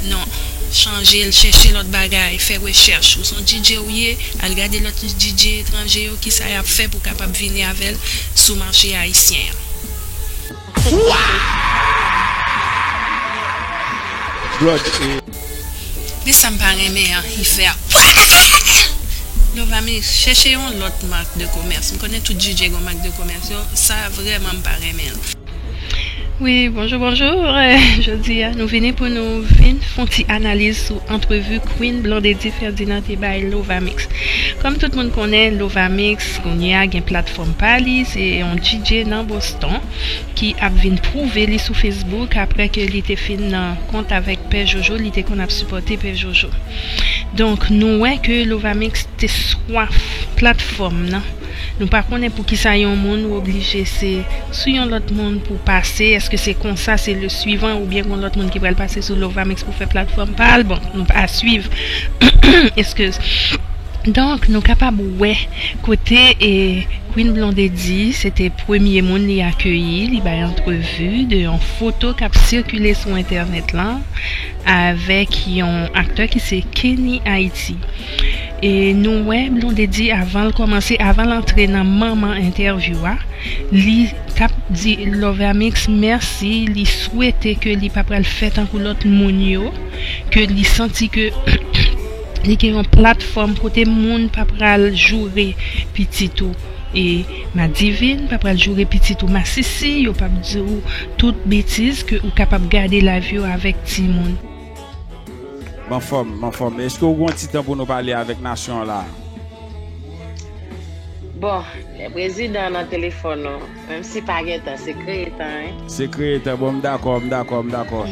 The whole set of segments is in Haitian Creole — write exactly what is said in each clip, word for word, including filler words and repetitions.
Non, chanje l, chèche lòt bagay, fè rechèch. Ou se yon D J ou ye, al gade lòt D J etranje yo, kisa y ap fè pou w kapab vini avè l sou mache ayisyen an. Blood, e, Men sa m pa renmen an, li fè a. Lovamix, chèche yon lòt mak de komès. M konnen tout D J gen mak de komès yo, sa vrèman m pa renmen l. Wi, bonjou, bonjou. Eh, jodi a, nou vini pou nou vin fè yon ti analiz sou antrevi Queen Blondedy Ferdinand te bay Lovamix. Kòm tout moun konnen, Lovamix, kounye a, gen platfòm pa li, se yon D J nan Boston ki ap vin pwouve li sou Facebook apre ke li te fin nan kont avèk Pè Jojo, li te konn ap sipòte Pè Jojo. Donk, nou wè ke Lovamix te swaf platfòm nan. Nou pa konnen poukisa yon moun ou oblije se sou yon lòt moun pou pase. Èske se konsa, se le suivant, oubyen gon lòt moun ki pral pase sou Lovamix pou fè platfòm pa l? Bon, nou pa swiv. Eskiz. Donk, nou kapab wè kote e Queen Blondedy, se te premye moun li akeyi, li bay antrevi de yon foto k ap sikile sou entènèt lan avèk yon aktè ki se Kenny Haiti. E nou wè Blondedy, avan l kòmanse, avan l antre nan manman entèvyou a, li t ap di Lovamix mèsi, li swete ke li pa pral fè tankou lòt moun yo, ke li santi ke li gen yon platfòm kote moun pa pral joure pitit ou. E Madivine pa pral joure pitit ou, Masisi, yo p ap di w tout betiz ke ou kapab gade live yo avèk timoun. M anfòm, m anfòm. Èske w gen yon ti tan pou nou pale avèk nasyon an la? Bon, lè prezidan nan telefòn ou, menm si pa gen tan, se kreye tan, wi. Se kreye tan, bon, m dakò, m dakò, m dakò.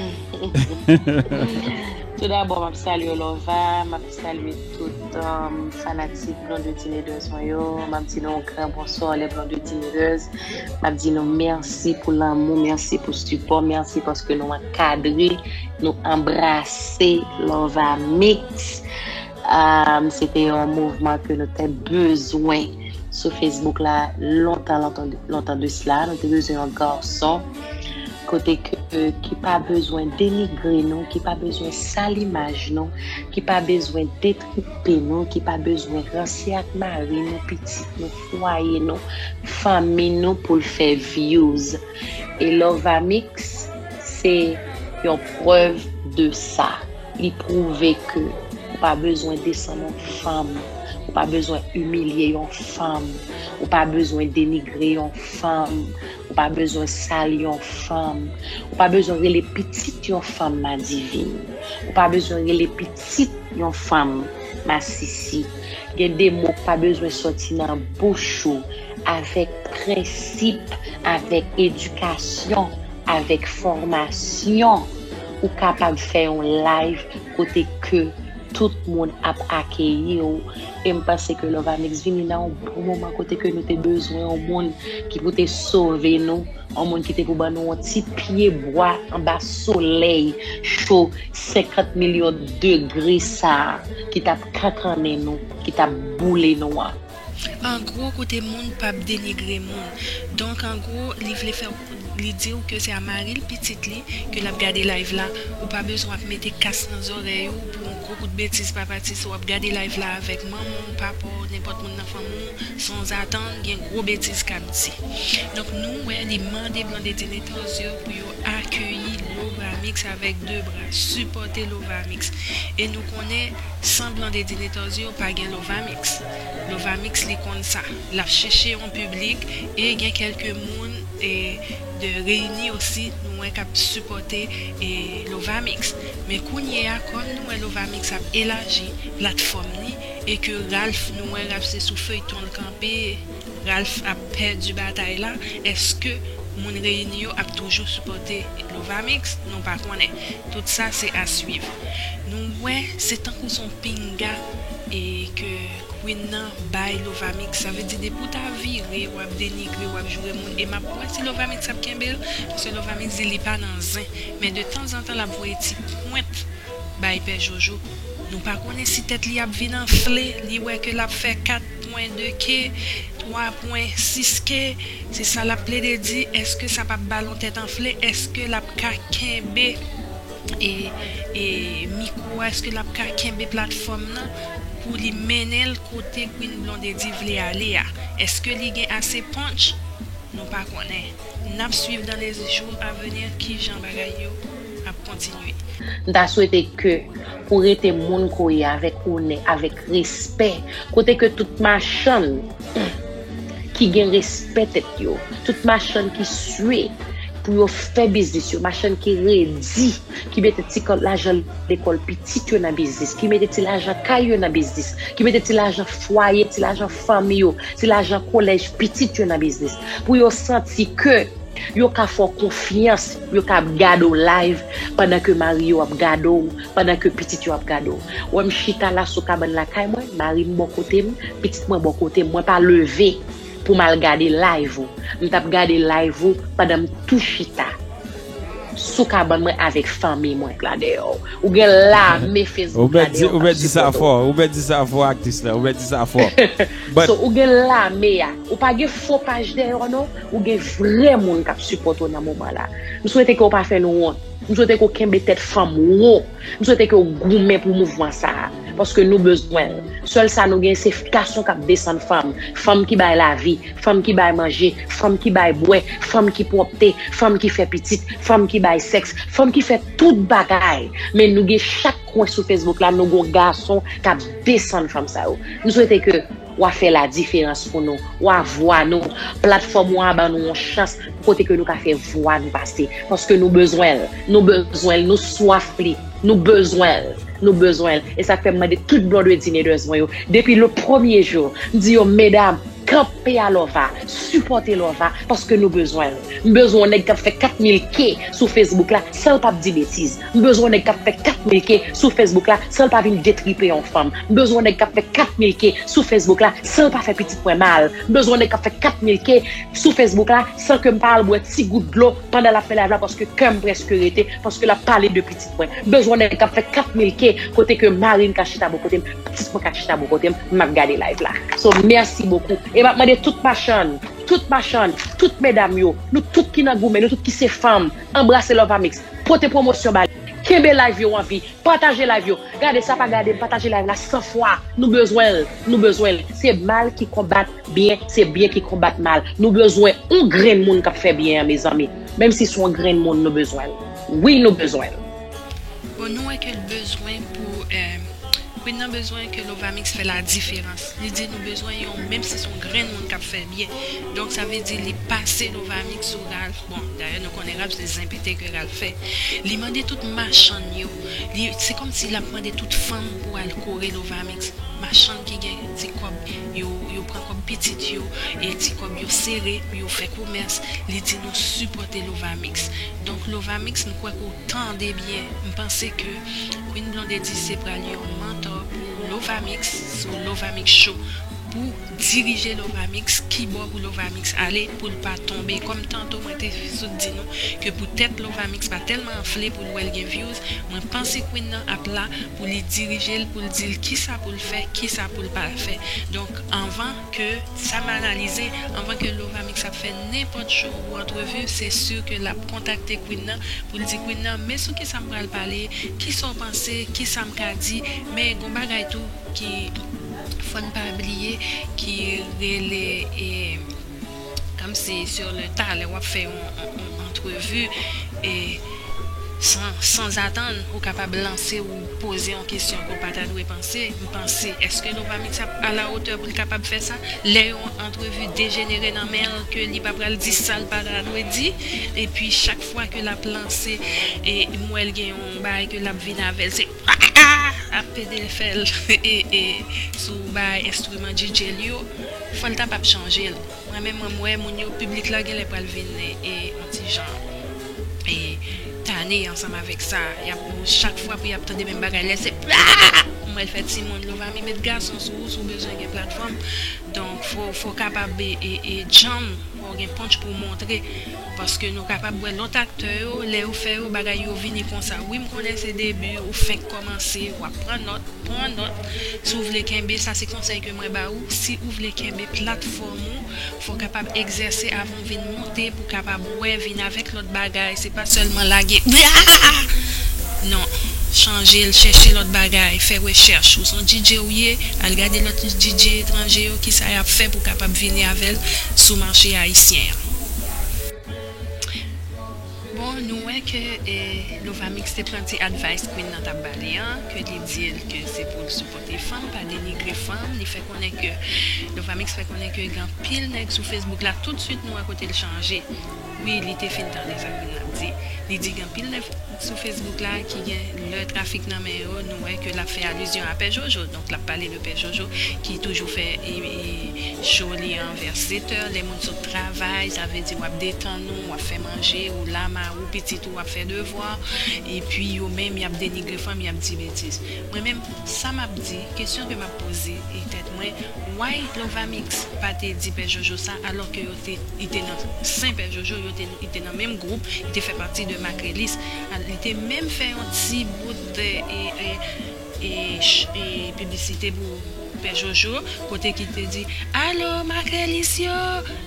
Toudabò, m ap salye w, Lova, m ap salye tout um, fanatik Blondedy Teenagers mwen yo. M ap di nou yon gran bonswa, les Blondedy Teenagers. M ap di nou mèsi pou lanmou, mèsi pou sipò, mèsi paske nou ankadre, nou anbrase Lovamix. Um, se te yon mouvman ke nou te bezwen sou Facebook la lontan, lontan, lontan de sila. Nou te bezwen yon gason kote ke, ki pa bezwen denigre nou, ki pa bezwen sal imaj nou, ki pa bezwen detripe nou, ki pa bezwen ranse ak mari nou, pitit nou, fwaye nou, fanmi nou pou l fè views. E Lovamix se yon prèv de sa. Li pwouve ke ou pa bezwen desann yon fanm, ou pa bezwen imilye yon fanm, ou pa bezwen denigre yon fanm, ou pa bezwen sal yon fanm, ou pa bezwen rele pitit yon fanm Madivine, ou pa bezwen rele pitit yon fanm Masisi. Gen de mo k pa bezwen sòti nan bouch ou. Avèk prensip, avèk edikasyon, avèk fòmasyon, ou kapab fè yon live kote ke tout moun ap akeyi w. E m panse ke Lovamix vini nan yon bon moman kote ke nou te bezwen yon moun ki pou te sove nou, yon moun ki te pou ban nou yon ti pye bwa anba solèy cho senkant milyon degre sa a ki t ap kankannen nou, ki t ap boule nou an. An gwo, kote moun p ap denigre moun. Donk, an gwo, li vle fè w, li di w ke se a mari l, pitit li, ke l ap gade live la. Ou pa bezwen ap mete kas nan zòrèy ou pou yon gwo kout betiz pa pati. Si w ap gade live la avèk manman w, papa w, nenpòt moun nan fanmi w, sanzatann, gen gwo betiz k ap di. Donk, nou wè li mande Blondedy Teenagers yo pou yo akeyi Lovamix avèk de bra, sipòte Lovamix. E nou konnen, san Blondedy Teenagers yo, pa gen Lovamix. Lovamix, li konn sa. L ap chèche yon piblik e gen kèlke moun e de Reyini osi, nou wè k ap sipòte e Lovamix. Men kounye a, kòm nou wè Lovamix ap elaji platfòm li e ke Ralph, nou wè Ralph se sou feyton l kanpe, Ralph ap pèdi batay la, èske moun Reyini yo ap toujou sipòte Lovamix? Nou pa konnen. Tout sa se a swiv. Nou wè, se tankou se yon pinga e ke Queen nan bay Lovamix. Sa vle di depi w ta vire, w ap denigre, w ap joure moun. E m ap wè si Lovamix ap kenbe l, paske Lovamix di li pa nan zen. Men de tanzantan, l ap voye ti pwent bay Pè Jojo. Nou pa konnen si tèt li ap vin anfle, li wè ke l ap fè kat pwen de K, twa pwen sis K, se sa l ap plede di. Èske sa p ap ba l yon tèt anfle? Èske l ap ka kenbe e, e mikwo a, èske l ap ka kenbe platfòm nan pou li mennen l kote Queen Blondedy vle ale a? Èske li gen ase punch? Nou pa konnen. N ap swiv dans les jours à venir kijan bagay yo ap kontinye. M ta swete ke pou rete moun ke w ye avèk onè, avèk respè, kote ke tout machann ki gen respè tèt yo, tout machann ki swe pou yo fè biznis yo, machann ki redi, ki mete ti kòb lajan lekòl pitit yo nan biznis, ki mete ti lajan kay yo nan biznis, ki mete ti lajan fwaye, ti lajan fanmi yo, ti lajan kolèj pitit yo nan biznis, pou yo santi ke yo ka fè w konfyans, yo ka ap gade w live pandan ke mari yo ap gade w, pandan ke pitit yo ap gade w. Wè m chita la sou kabann lakay mwen, mari m bò kote m, pitit mwen bò kote m, mwen pa leve pou m al gade live ou. M t ap gade live ou pandan m tou chita sou kabann mwen avèk fanmi mwen k la dèyè w. Ou gen lame Facebook la dèyè w k ap sipòte w. Ou mèt di sa fò, ou mèt di sa fò, aktris la, ou mèt di sa fò. So, ou gen lame a. Ou pa gen fo paj dèyè w non. Ou gen vrè moun k ap sipòte w nan moman la. M swete ke w pa fè nou wont. M swete ke w kenbe tèt fanm wo. M swete ke w goumen pou mouvman sa a. Paske nou bezwen l. Sèl sa nou gen, se gason k ap desann fanm. Fanm ki bay lavi, fanm ki bay manje, fanm ki bay bwè, fanm ki pwòpte, fanm ki fè pitit, fanm ki bay sèks, fanm ki fè tout bagay. Men nou gen chak kwen sou Facebook la, nou gon gason k ap desann fanm sa yo. M swete ke w a fè ladiferans pou nou, w a vwa nou, platfòm ou an ban nou yon chans pou kote ke nou ka fè vwa nou pase, paske nou bezwen l, nou bezwen l, nou swaf li, nou bezwen l, nou bezwen l. E sa k fè m mande tout Blondedy Naders mwen yo, depi le premye jou, m di yo, medam, kanpe a Lova, sipòte Lova, paske nou bezwen l. M bezwen yon nèg k ap fè kat mil K sou Facebook la san l p ap di betiz. M bezwen yon nèg k ap fè kat mil K sou Facebook la san l pa vin detripe yon fanm. M bezwen yon nèg k ap fè kat mil K sou Facebook la san l pa fè pitit mwen mal. M bezwen yon nèg k ap fè kat mil K sou Facebook la san ke m pa al bwè ti gout dlo pandan l ap fè live la paske kè m prèske rete, paske l ap pale de pitit mwen. M bezwen yon nèg k ap fè kat mil K kote ke mari m ka chita bò kote m, pitit mwen ka chita bò kote m, m ap gade live la. So, mèsi bokou. E m ap mande tout machann, tout machann, tout medam yo, nou tout ki nan goumen, nou tout ki se fanm, anbrase Love Amix, pote pwomosyon ba li, kenbe live yo an vi, pataje live yo. Gade sa, pa gade m, pataje live la san fwa. Nou bezwen l, nou bezwen l. Se mal ki konbat byen, se byen ki konbat mal. Nou bezwen yon grenn moun k ap fè byen an, mezanmi. Menm si se yon grenn moun, nou bezwen l. Wi, nou bezwen l. Bon, nou wè ke l bezwen pou, eh, Queen nan bezwen ke Love Amix fè ladiferans. Li di nou bezwen yon, menm si se yon grenn moun k ap fè byen. Donk, sa vle di li pase Love Amix sou Ralph. Bon, dayè, nou konnen Ralph se zen pete ke Ralph fè. Li mande tout machann yo. Li, se kòmsi l ap mande tout fanm pou al kore Love Amix. Machann ki gen ti kòb, yo, yo pran kòb pitit yo, e ti kòb yo sere, yo fè komès. Li di nou sipòte Love Amix. Donk, Love Amix, m kwè ke w tande byen. M panse ke Queen Blondedy se pral yon mantò pou Love Amix, sou Love Amix Show, pou dirije Love Amix, kibò pou Love Amix ale, pou l pa tonbe. Kòm tanto mwen te sot di nou, ke poutèt Love Amix pa tèlman anfle pou l wè l gen views, mwen panse Queen nan ap la pou li dirije l, pou l di l kisa pou l fè, kisa pou l pa fè. Donk, anvan ke sa m analize, anvan ke Love Amix ap fè nenpòt show ou antrevi, se si ke l ap kontakte Queen nan pou l di Queen nan, men sou kisa m pral pale, kisa w panse, kisa m ka di, men gon bagay tou ki fò n pa bliye, ki rele, e, kòmsi sur le tas, lè w ap fè yon, yon, yon antrevi, e, san, sanzatann, ou kapab lanse ou poze yon kesyon ke w pa ta dwe panse. M panse, èske Love Amix ap a la otè pou l kapab fè sa? Lè yon antrevi dejenere nan men l, ke li pa pral di sa l pa ta dwe di, epi chak fwa ke l ap lanse, e, m wè l gen yon bagay ke l ap vin avè l, se ap pede fè l, e, e, sou bagay enstriman D J l yo, fò l ta p ap chanje l. Mwen menm, mwen, m wè moun yo, piblik la genlè pral vin, e, yon ti jan, e, tane ansanm avèk sa. Y ap, chak fwa pou y ap tande menm bagay, lè se, m wè l fè timoun, Love Amix, met gason sou ou, si w bezwen gen platfòm. Donk, fò, fò w kapab, e, e, e, djanm, fò w gen punch pou w montre. Paske nou kapab wè lòt aktè yo, lè yo fè yo, bagay yo vini konsa. Wi, m konnen se debi, ou fenk kòmanse, w ap pran nòt, pran nòt. Si w vle kenbe, sa se konsèy ke mwen ba ou, si ou vle kenbe platfòm ou, fò w kapab egzèse avan w vin monte, pou w kapab wè, vin avèk lòt bagay. Se pa sèlman lage. Non, chanje l, chèche lòt bagay, fè rechèch. Ou se yon D J ou ye, al gade lòt D J etranje yo, kisa y ap fè pou w kapab vini avè l sou mache ayisyen an. Bon, nou wè ke eh, Lovamix te pran ti advice Queen nan t ap ba li an, ke li di l ke se pou l sipòte fanm, pa denigre fanm. Li fè konnen ke, Lovamix fè konnen ke gen anpil nèg sou Facebook la, toutswit nou wè kote l chanje. Wi, li te fin tande sa Queen nan ap di. Li di gen anpil nèg sou Facebook la ki gen lè trafik nan men yo, nou wè ke l ap fè alizyon a Pè Jojo. Donk, l ap pale de Pè Jojo ki toujou fè e, e, show li an vè sèt è, lè moun sot travay, sa vle di w ap detann ou, w ap fè manje, ou la, mari w, pitit ou, w ap fè devwa, epi yo menm, y ap denigre fanm, y ap di betiz. Mwen menm, sa m ap di, kesyon ke m ap poze, e tèt mwen, why Lovamix pa te di Pè Jojo sa, alò ke yo te, li te nan sen Pè Jojo, yo te, li te nan menm gwoup, li te fè pati de Macréliste. Al, li te menm fè yon ti bout, e, e, e, e, ch- e piblisite pou Pè Jojo, kote ki te di, "Alo, Macréliste yo,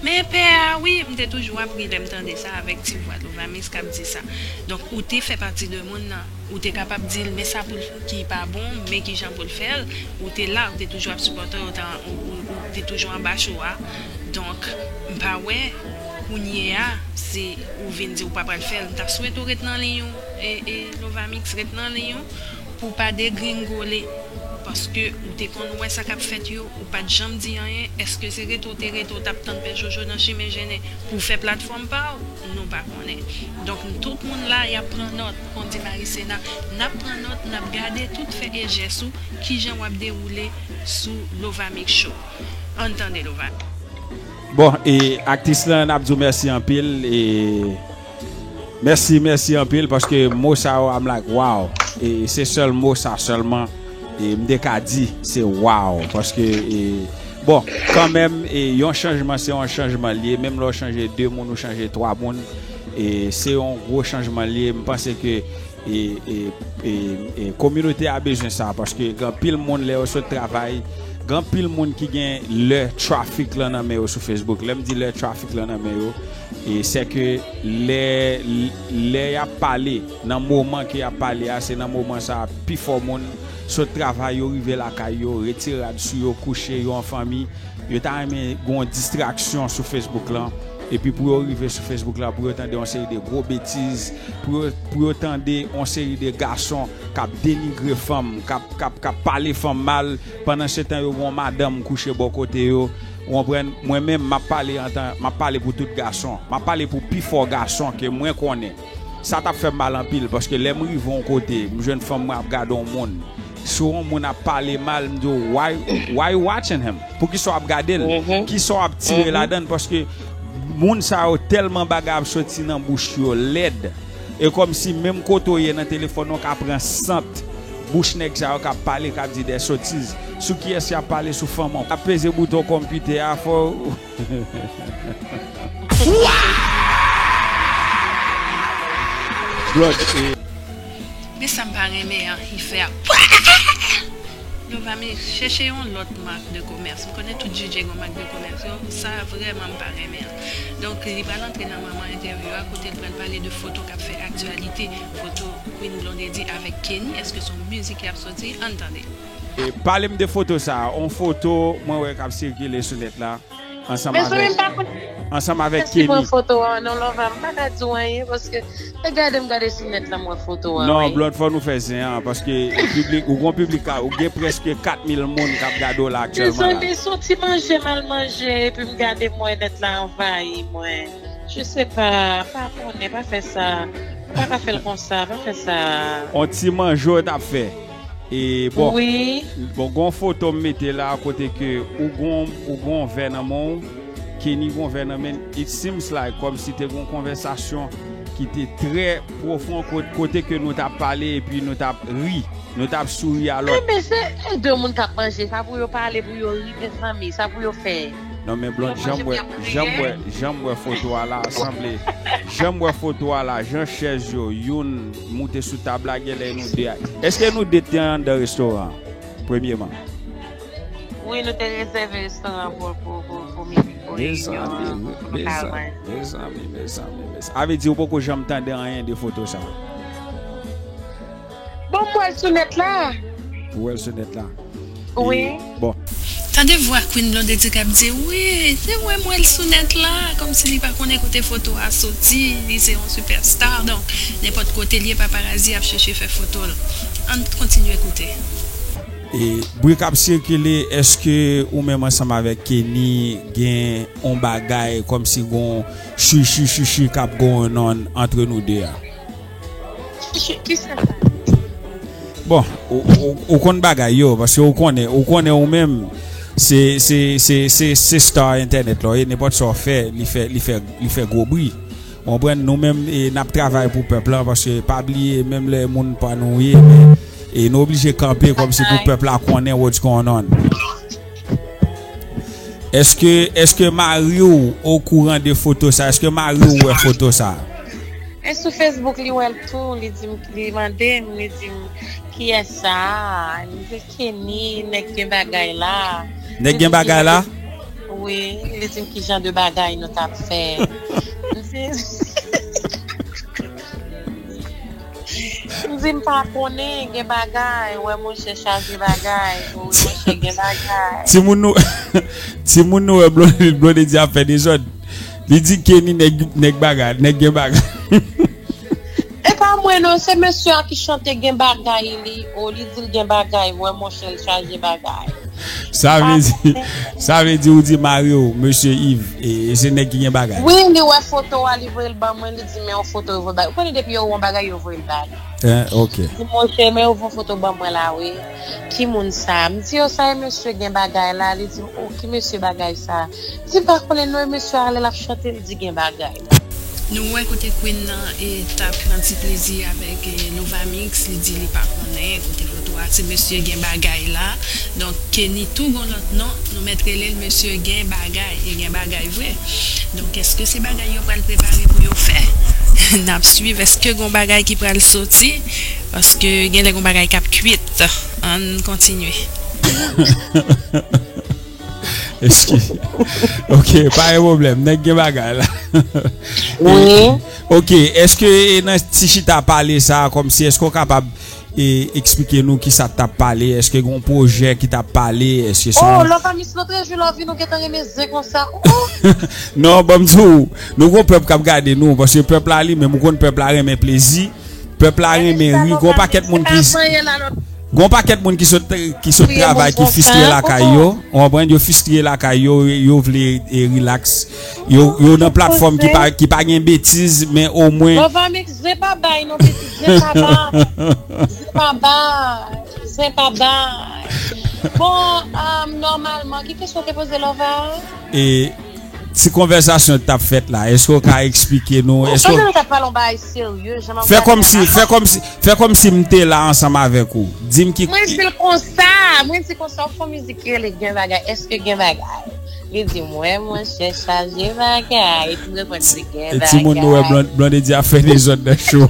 men pè a, wi." M te toujou ap ri lè m tande sa avèk ti vwa Lovamix k ap di sa. Donk, ou te fè pati de moun nan. Ou te kapab di l, men sa pou l ki pa bon, men ki jan pou l fè l. Ou te la, ou te toujou ap sipòte, ou, te- ou, ou, ou te toujou anba cho a. Donk, m pa wè, kounye a, se ou vin di ou pa pral fè l. M ta swete w ret nan liy ou, e, e Lovamix, ret nan liy ou, pou w pa degringole. Paske ou te konn wè sa k ap fèt yo, ou pa t janm di anyen. Èske se rete w te rete, w t ap tann Pè Jojo nan chimen jennen pou w fè platfòm pa w? Nou pa konnen. Donk, tout moun la, y ap pran nòt. Kondi Marisena, n ap pran nòt, n ap gade tout fè e jès ou, kijan w ap dewoule sou Lovamix Show. Ann tande Lovamix. Bon, e aktris lan, n ap di w mèsi anpil. E mèsi, mèsi anpil, paske mo sa yo, I'm like, wow. E se sèl mo sa sèlman, e m te ka di, se wow. Paske, e, bon, kanmenm, e yon chanjman, se yon chanjman li ye. Menm lè w chanje de moun, ou chanje twa moun, e se yon gwo chanjman li ye. M panse ke e, e, e, e kominote a bezwen sa, paske gen anpil moun lè yo sot travay, gen anpil moun ki gen lè trafik lan nan men yo sou Facebook. Lè m di lè trafik lan nan men yo, e se ke lè, lè y ap pale, nan moman ke y ap pale a, se nan moman sa a pifò moun sot travay, yo rive lakay yo, retire rad sou yo, kouche, yo an fanmi, yo ta renmen gen yon distraksyon sou Facebook lan, epi pou yo rive sou Facebook lan, pou yo tande yon seri de gwo betiz, pou yo, pou yo tande yon seri de gason k ap denigre fanm, k ap, k ap, k ap pale fanm mal, pandansetan yo gen yon madanm kouche bò kote yo. Ou konprann? Mwen menm, m ap pale antan, m ap pale pou tout gason. M ap pale pou pifò gason ke mwen konnen. Sa t ap fè m mal anpil, paske lè m rive yon kote, m jwenn fanm mwen ap gade yon moun. Si yon moun ap pale mal, m di w, why, why you watching him? Poukisa w ap gade l? Kisa w ap tire ladan l? Paske moun sa yo tèlman bagay ap soti nan bouch yo lèd. E kòmsi menm kote w ye nan telefòn ou ka pran sant bouch nèg sa yo k ap pale, k ap di de sotiz. Sou kiyès y ap pale? Sou fanm an. Ap peze bouton konpitè a, fò. Blood, e. Men sa m pa renmen an, li fè a. Lovamix, chèche yon lòt mak de komès. M konnen tout D J gen mak de komès yo, sa vrèman m pa renmen an. Donk, li pral antre nan moman entèvyou a, kote l pral pale de foto k ap fè aktyalite, foto Queen Blondedy avèk Kenny. Èske se yon mizik ki ap soti? Ann tande. E, pale m de foto sa, yon foto mwen wè k ap sikile sou nèt la. Ansanm avèk, ansanm avèk Kenny. Mezanmi, m pa konn kiyès ki pran foto a non, Lova, m pa ka di w anyen, paske e gade m gade sou nèt la, m wè foto a. Non, Blonde, fò nou fè zen an, paske piblik, ou gon piblik, ou gen prèske kat mil moun k ap gade w la aktyèlman la. Mezanmi, se yon ti manje m al manje, epi m gade m wè nèt la anvayi mwen. Je sais pas, pa konnen, pa fè sa. Ou pa ka fè l konsa, pa fè sa. Yon ti manje w t ap fè. E bon, bon, gon foto m mete la kote ke ou gon, ou gon vè nan men w, Kenny gon vè nan men l. It seems like kòmsi te gon konvèsasyon ki te trè pwofon, kote ke nou t ap pale epi nou t ap ri, nou t ap souri a lòt. Enben, se de moun k ap manje, sa pou yo pale, pou yo ri, mezanmi, sa pou yo fè. Non, men Blonde, jan m wè, jan m wè, jan m wè foto a la, sanble, jan m wè foto a la, jan chèz yo, youn moute sou tab la, genlè nou de a. Èske nou de te anndan restoran an, premyeman? Wi, nou te rezève restoran an pou, pou, pou, pou midi, pou reyinyon an, pou nou ka al manje. Mezanmi, mezanmi, mezanmi. Sa vle di ou poko janm tande anyen de foto sa a? M wè l sou nèt la. Ou wè l sou nèt la? Wi. E, bon. Tande vwa Queen Blondedy k ap di, "Wi, se mwen, m wè l sou nèt la," kòmsi li pa konnen kote foto a soti, li se yon superstar, donk, nenpòt kote l ye, paparazi ap chèche fè foto l. Ann kontinye koute. E, bri k ap sikile, èske ou menm ansanm avèk Kenny gen yon bagay kòmsi gon chichi chichi k ap going on antre nou de a? Kisa sa? Bon, ou, ou, ou konn bagay yo, paske ou konnen, ou konnen ou menm, se, se, se, se, se star entènèt la, e nenpòt sa w fè, li fè, li fè, li fè gwo bri. Ou konprann? Nou menm, e, n ap travay pou pèp la, paske pa bliye, menm lè moun pa nou ye, men, e, nou oblije kanpe kòmsi pou pèp la konnen what's going on. Èske, èske mari w okouran de foto sa? Èske mari w wè foto sa? E sou Facebook, li wè l tou, li di m, li mande m, li di m, "Kiyès sa a?" M di, "Kenny, nèg gen bagay la." Nèg gen bagay la? Wi, li di m ki jan de bagay nou t ap fè. M di, M di, "M pa konnen, gen bagay, wè monchè chaje bagay, wi, monchè gen bagay." Timoun nou, timoun nou wè Blondedy, Blondedy ap fè dezòd. Li di Kenny nèg, nèg bagay, nèg gen bagay. E pa mwen non, se mesye a ki chante gen bagay li, o, li di l gen bagay, wè monchè l chaje bagay. Sa vle di, sa vle di ou di mari w, mesye Yves, e, e se nèg ki gen bagay. Wi, li wè foto a, li voye l ban mwen, li di, "Men yon foto yo voye bay." Ou konnen depi yo wè yon bagay, yo voye l bay. Eh, ok. Li di, "Monchè, men yo voye foto ban mwen la, wi." Ki moun sa? M di, "Yo, sa e mesye gen bagay la." Li di m, "O, ki mesye bagay sa?" M di, "M pa konnen non, e mesye a lè l ap chante, li di gen bagay." Nou wè kote Queen nan e t ap pran ti plezi avèk e, Lovamix, li di li pa konnen kote foto a, ti mesye gen bagay la. Donk, Kenny tou gon lòt non, nou mèt rele l mesye gen bagay, e gen bagay vre. Donk, èske se bagay yo pral prepare pou yo fè? N ap swiv, èske gon bagay ki pral soti? Paske genlè gon bagay k ap kwit. Ann kontinye. Eskize. Ok, pa gen pwoblèm. Nèg gen bagay la. Wi. Ok, èske e nan ti chita pale sa a, kòmsi, èske w kapab e, eksplike nou kisa t ap pale? Èske gen yon pwojè ki t ap pale? Èske se Oh, yon Love Amix, lòt jou Love nou gentan renmen zen konsa. Oh! Non, ban m di w, nou gon pèp k ap gade nou, paske pèp la li menm, ou konn pèp la renmen plezi. Pèp la renmen ri. Gon pakèt moun ki, gon pakèt moun ki sot, ki sot travay, ki fristre lakay yo. Ou konprann? Yo fristre lakay yo, yo vle, e, relax. Yo, yo nan platfòm ki pa, ki pa gen betiz, men omwen. Love Amix, zen pa bay non, pitit, zen pa bay. Zen pa bay. Zen pa bay. Bon, um, nòmalman, ki kesyon te poze Love a? E, ti konvèsasyon t ap fèt la, èske w ka eksplike nou? Èske w ta pale yon bagay serye, jan m ap Fè kòmsi, fè kòmsi, fè kòmsi m te la ansanm avèk ou. Di m ki Mwen di l konsa, mwen di konsa, w fè yon mizik ki rele Gen Bagay, èske gen bagay? Li di m, "Wè, monchè, chaje bagay." Epi m reponn, "Se gen bagay." E timoun nou wè Blon-, Blondedy ap fè dezòd nan show.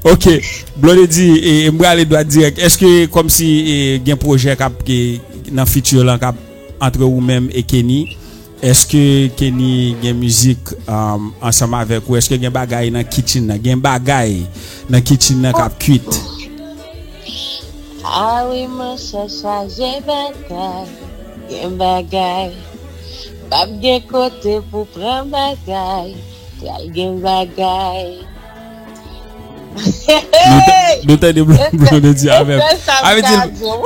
Ok, Blondedy, e, e m prale dwat dirèk. Èske kòmsi, e, gen pwojè k ap, e, nan fiti lan k ap antre ou menm e Kenny? Èske Kenny gen mizik, um, ansanm avèk ou? Èske gen bagay nan kitchen nan? Gen bagay nan kitchen nan k ap kwit? Ah wi, monchè, chaje bagay. Gen bagay. P ap gen kote pou pran bagay. Pral gen bagay. Nou ta-, nou tande Blon-, Blondedy avè m. Avè di,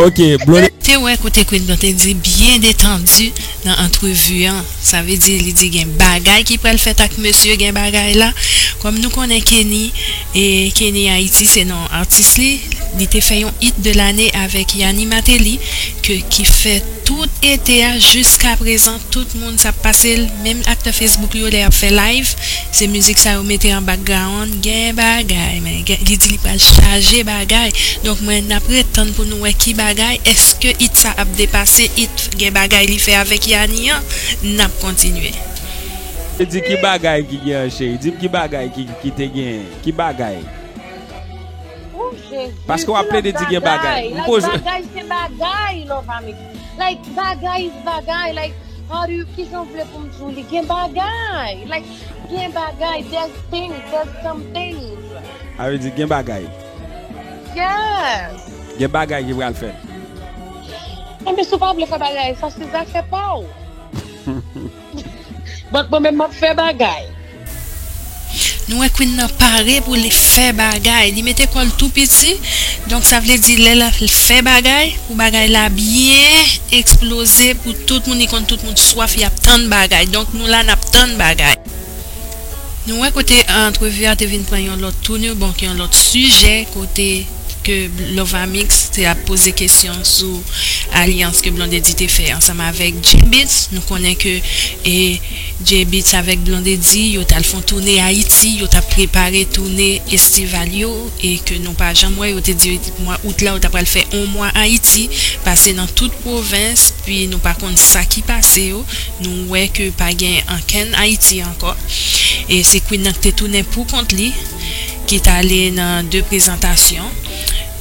ok, Blondedy. Te wè kote Queen Blondedy byen detandi nan antrevi an. Sa vle di, li di gen bagay ki pral fèt ak mesye gen bagay la. Kòm nou konnen Kenny, e Kenny Haiti se non atis li. Li te fè yon hit de l'année avèk Yanni Martelly, ke, ki fè tout ete a, jiska prezan, tout moun sa ap pase l, menm aktè Facebook yo lè y ap fè live, se mizik sa yo mete an background, gen bagay, men gen, li di li pral chaje bagay. Donk mwen, n ap ret tann pou nou wè ki bagay, èske hit sa ap depase hit gen bagay li fè avèk Yanni an, n ap kontinye. Li di ki bagay ki gen an cheri, di m ki bagay ki, ki te gen, ki bagay? Oh, Jezi, paske w ap plede di gen bagay. M poze. Like, bagay se bagay, Love Amix. Like, bagay is bagay. Like, how do you, kijan w vle pou m di w li? Gen bagay. Like, gen bagay. There's things, there's some things. A vle di gen bagay. Yes. Gen bagay ki pral fèt. Enben, si w pa vle fè bagay, sa se zafè pa w. But mwen menm, m ap fè bagay. Nou wè Queen nan pare pou li fè bagay. Li mete kò l tou piti. Donk, sa vle di, lè l ap fè bagay, pou bagay la byen eksploze, pou tout moun, li konn tout moun swaf, y ap tann bagay. Donk, nou la, n ap tann bagay. Nou wè kote antrevi a te vin pran yon lòt tournure, bon, yon lòt sijè, kote ke Lovamix te ap poze kesyon sou alyans ke Blondedy te fè ansanm avèk J-Beatz. Nou konnen ke e J-Beatz avèk Blondedy, yo t al fè yon toune Ayiti, yo t ap prepare toune estival yo, e ke nou pa janm wè, yo te di mwa out la, yo t ap pral fè yon mwa Ayiti, pase nan tout pwovens, pi nou pa konn sa ki pase yo. Nou wè ke pa gen ankenn Ayiti ankò. E se Queen nan ki te tounen pou kont li, ki t ale nan de prezantasyon.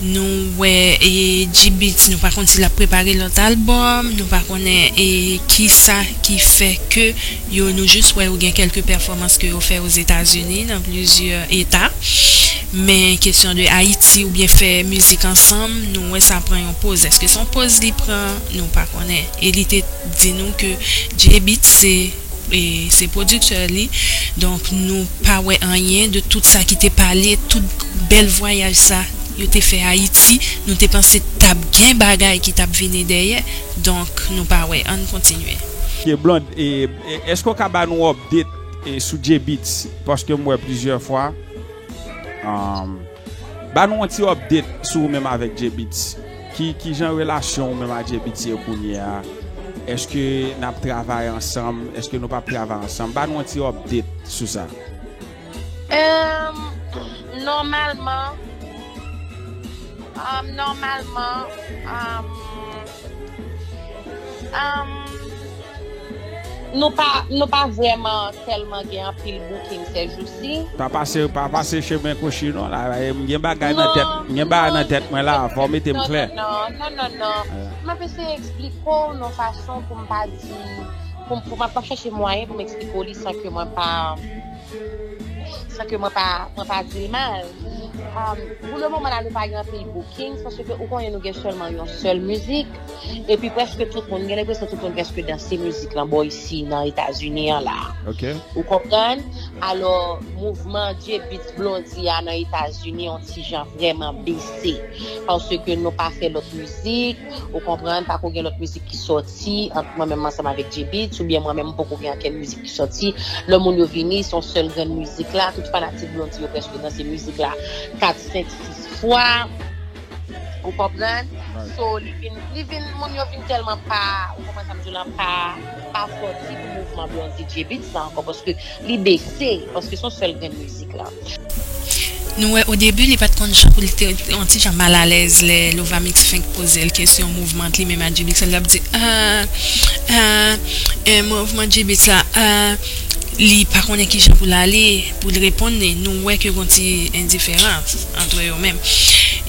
Nou wè e J-Beatz, nou pa konn si l ap prepare lòt albòm, nou pa konnen e kisa ki fè ke yo, nou jis wè yo gen kèlke pèfòmans ke yo fè Ozetazini nan plizyè eta. Men kesyon de Ayiti oubyen fè mizik ansanm, nou wè sa pran yon poz. Èske se yon poz li pran? Nou pa konnen. E li te di nou ke J-Beatz se e se pwodiktè li. Donk, nou pa wè anyen de tout sa ki te pale, tout bèl vwayaj sa yo te fè Ayiti. Nou te panse t ap gen bagay ki t ap vini dèyè. Donk, nou pa wè. Ann kontinye. Ok, Blonde, e, e, èske w ka ba nou update e, sou J-Beatz? Paske m wè plizyè fwa. Um, ba nou yon ti update sou ou menm avèk J-Beatz. Ki, ki jan relasyon ou menm ak J-Beatz ye kounye a? Èske n ap travay ansanm? Èske nou p ap travay ansanm? Ba nou yon ti update sou sa. Em, nòmalman, em, nòmalman, em, em, nou pa, nou pa vrèman tèlman gen anpil booking sèjousi. Pa pase, pa pase chemen kwochi non la. M gen bagay nan tèt, m gen bagay nan tèt mwen la, fò w mete m klè. Non, non, non, non, non. M ap eseye eksplike w nan fason pou m pa di, pou, pou m ap chèche mwayen pou m eksplike w li san ke mwen pa, san ke mwen pa, mwen pa di l mal. Um, pou le moman la, nou pa gen anpil booking, paske ou konnen nou gen sèlman yon sèl mizik. Epi prèske tout moun, gen lenpresyon tout moun prèske danse mizik lan bò isi nan Etazini an la. Ok. Ou konprann? Alò, mouvman J-Beatz Blondedy a nan Etazini yon ti jan vrèman bese. Paske nou pa fè lòt mizik, ou konprann, pako gen lòt mizik ki sòti ant mwen menm ansanm avèk J-Beatz, oubyen mwen menm m poko gen ankenn mizik ki sòti. Lè moun yo vini, se yon sèl grenn mizik la, tout fanatik Blondedy yo prèske danse mizik la kat, senk, sis fwa. Ou konprann? So, li vin, li vin, moun yo vin tèlman pa, ou konprann sa m di w lan, pa, pa sòti pou mouvman Blondedy J-Beatz la ankò, paske li bese, paske se yon sèl grenn mizik la. Nou wè, o debi, li pa t konn jan pou li te yon ti jan malalèz lè Lovamix fenk poze l kesyon mouvman ant li menm ak J-Beatz. L ap di, ah, ah, eh, mouvman J-Beatz la, ah, li pa konnen ki jan pou l ale, pou l reponn li. Nou wè ke gon ti endiferans ant yo menm.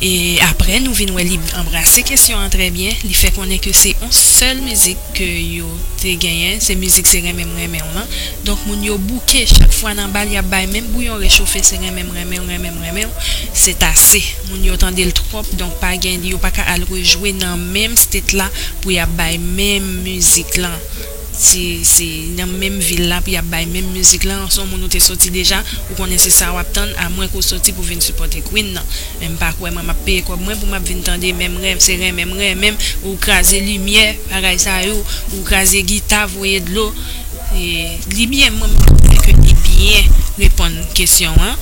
E apre, nou vin wè li anbrase kesyon an trè byen. Li fè konnen ke se yon sèl mizik ke yo te genyen, se mizik Se Renmen M Renmen W lan. Donk, moun yo bouke chak fwa nan bal, y ap bay menm bouyon rechofe, Se Renmen M Renmen W, Renmen M Renmen W, se t ase. Moun yo tande l twòp, donk pa gen, yo pa ka al rejwe nan menm state la pou y ap bay menm mizik lan. Se, se nan menm vil la pou y ap bay menm mizik lan. Se yon moun ou te soti deja, ou konnen se sa w ap tann, amwen ke w soti pou vin sipòte Queen nan. Men m pa kwè mwen m ap peye kòb mwen pou m ap vin tande menm rèv, Se Renmen M Renmen W, ou kraze limyè, bagay sa yo, ou kraze gita, voye dlo. E, li byen, mwen m panse ke li byen reponn kesyon an.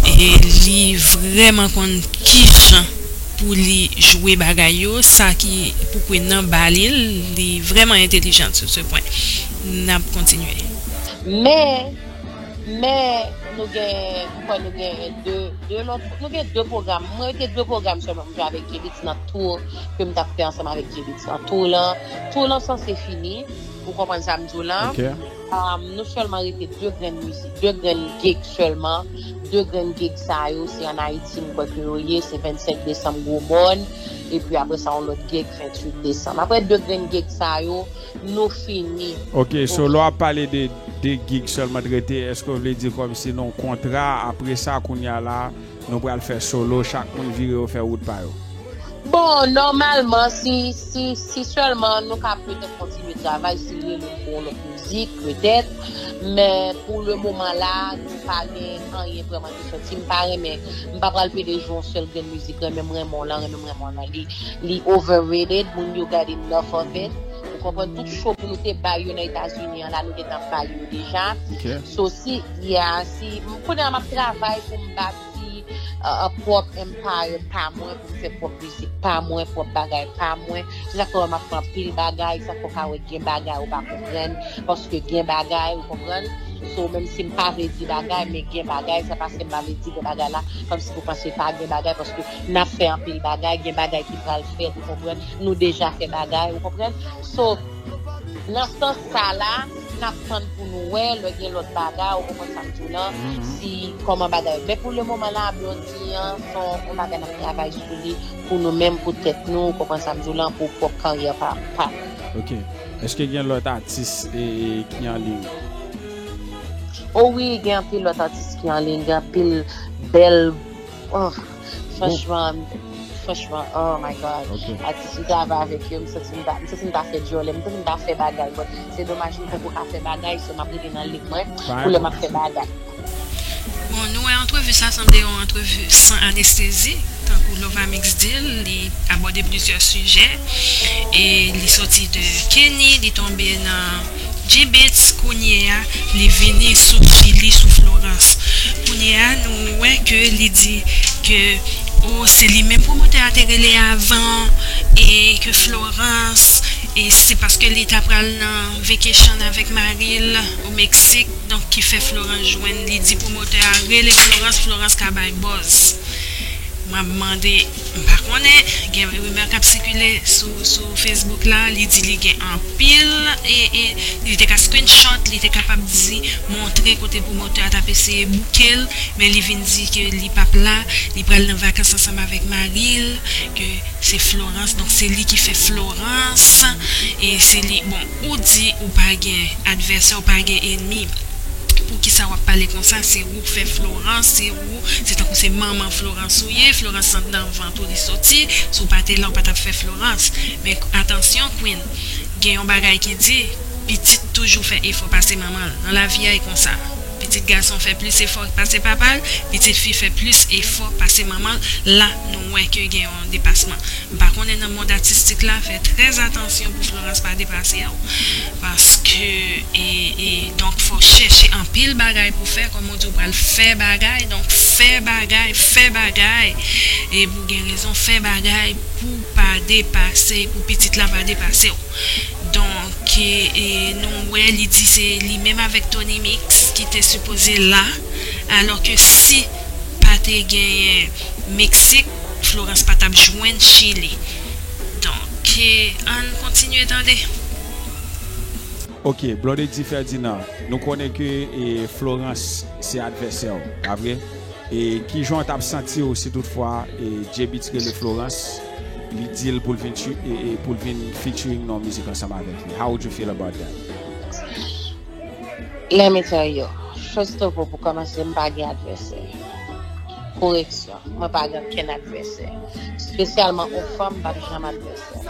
E li vrèman konn kijan pou li jwe bagay yo, sa ki pou Queen nan ba li l, li vrèman entelijan sou se pwen. N ap kontinye. Men, men, nou gen, m kwè nou gen de, de lòt, nou gen de pwogram. Mwen gen de pwogram sèlman m jwe avèk J-Beatz nan tour ke m t ap fè ansanm avèk J-Beatz lan. Tour lan, tour lan sanse fini. Ou konprann sa m di w lan? Um, nou sèlman rete de grenn mizik, de grenn gig sèlman. De grenn gig sa yo, se ann Ayiti m kwè ke yo ye, se vennsenk desanm Gwo Mòn, epi apre sa, yon lòt gig venntuit desanm. Apre de grenn gig sa yo, nou fini. Ok, so lè w ap pale de, de gig sèlman t rete, èske w vle di kòmsi nan yon kontra, apre sa, kounye a la, nou pral fè solo, chak moun vire yo fè wout pa yo? Bon, nòmalman, si, si, si sèlman nou ka petèt kontinye travay, si l rele m pou yon lòt mizik, petèt. Men pou le moman la, nou pa gen anyen vrèman ki sòti. M pa renmen, m pa pral pede jwe yon sèl grenn mizik, renmen m renmen w lan, renmen m renmen w lan. Li, li overrated, moun yo got enough of it. Ou konprann, tout show pou nou te bay yo nan Etazini an la, nou gentan bay yo deja. Ok. So, si, yeah, si, m konnen m ap travay pou m bati, uh, uh, pwòp empire pa mwen, pou m fè pwòp mizik pa mwen, pwòp bagay pa mwen. Se sa k fè w m ap fè anpil bagay, sa k fè w ka wè gen bagay ou pa konprann, paske gen bagay, ou konprann. So, menm si m pa vle di bagay, men gen bagay, se paske m pa vle di gen bagay la, kòmsi pou panse pa gen bagay, paske n ap fè anpil bagay, gen bagay ki pral fèt, ou konprann, nou deja fè bagay, ou konprann. So, nan sans sa la, n ap tann pou nou wè, lè gen lòt bagay, ou konprann sa m di w lan, si kòman bagay yo. Men pou le moman la, Blondy an, se yon bagay n ap travay sou li pou nou menm, pou tèt nou, ou konprann sa m di w lan, pou pwòp karyè pa, pa nou. Ok. Èske gen lòt atis, e, e, ki an liy? O wi, gen anpil lòt atis ki an liy, gen anpil bèl, oh, franchman, franchman, oh my God. Ok. Atis m travay avèk yo, m santi m ta, m santi m ta fè djòlè, m santi m ta fè bagay, but se domaj m poko ka fè bagay, so m ap rete nan liy mwen pou lè m ap fè bagay. Bon, nou wè antrevi sa sanble yon antrevi san anestezi, tankou Lovamix di l, li abòde plizyè sijè, e li soti de Kenny, li tonbe nan G-Beatz, kounye a, li vini sou Chili, sou Florence. Kounye a, nou wè ke li di ke, o, se li menm pwomotè a te rele avan, e ke Florence, e se paske li ta pral nan vacation avèk mari l o Meksik, donk ki fè Florence jwenn li, di pwomotè a rele Florence, Florence ka bay buzz. M ap mande, m pa konnen, gen rimè k ap sikile sou, sou Facebook la, li di li gen anpil, e, e li te ka screenshot, li te kapab di, montre kote pwomotè a t ap eseye bouke l, men li vin di ke li p ap la, li pral nan vakans ansanm avèk mari l, ke se Florence, donk se li ki fè Florence, e se li, bon, ou di ou pa gen advèsè, ou pa gen enmi. Poukisa w ap pale konsa? Se ou k fè Florence, se ou, se tankou se manman Florence ou ye, Florence se anndan vant ou li soti, si w pa te la, w pa t ap fè Florence. Men atansyon, Queen, gen yon bagay ki di, pitit toujou fè efò pase manman l. Nan lavi a, e konsa. Pitit gason fè plis efò pase papa l, pitit fi fè plis efò pase manman l. La, nou wè ke gen yon depasman. M pa konnen nan mond atistik la, fè trè atansyon pou Florence pa depase w. Paske, e, e, donk, fò w chèche anpil bagay pou fè, kòm ou di, w pral fè bagay, donk, fè bagay, fè bagay. E pou gen rezon, fè bagay pou pa depase, pou pitit la pa depase w. Donk, e, e, nou wè, li di se li menm avèk Tony Mix ki te sipoze la, alò ke si pa te genyen Meksik, Florence pa t ap jwenn Chili. Donk, e, ann kontinye tande. Ok, Blondedy Ferdinand, nou konnen ke, e, Florence se advèsè w, pa vre? E kijan w t ap santi w si toutfwa, e, J-Beatz rele Florence, li di l pou l vin, e, e, pou l vin featuring nan yon mizik ansanm avèk li? How would you feel about that? Let me tell you, first of all, pou kòmanse, m pa gen advèsè. Koreksyon, mwen pa gen okenn advèsè. Espesyalman yon fanm, m p ap janm advèsè.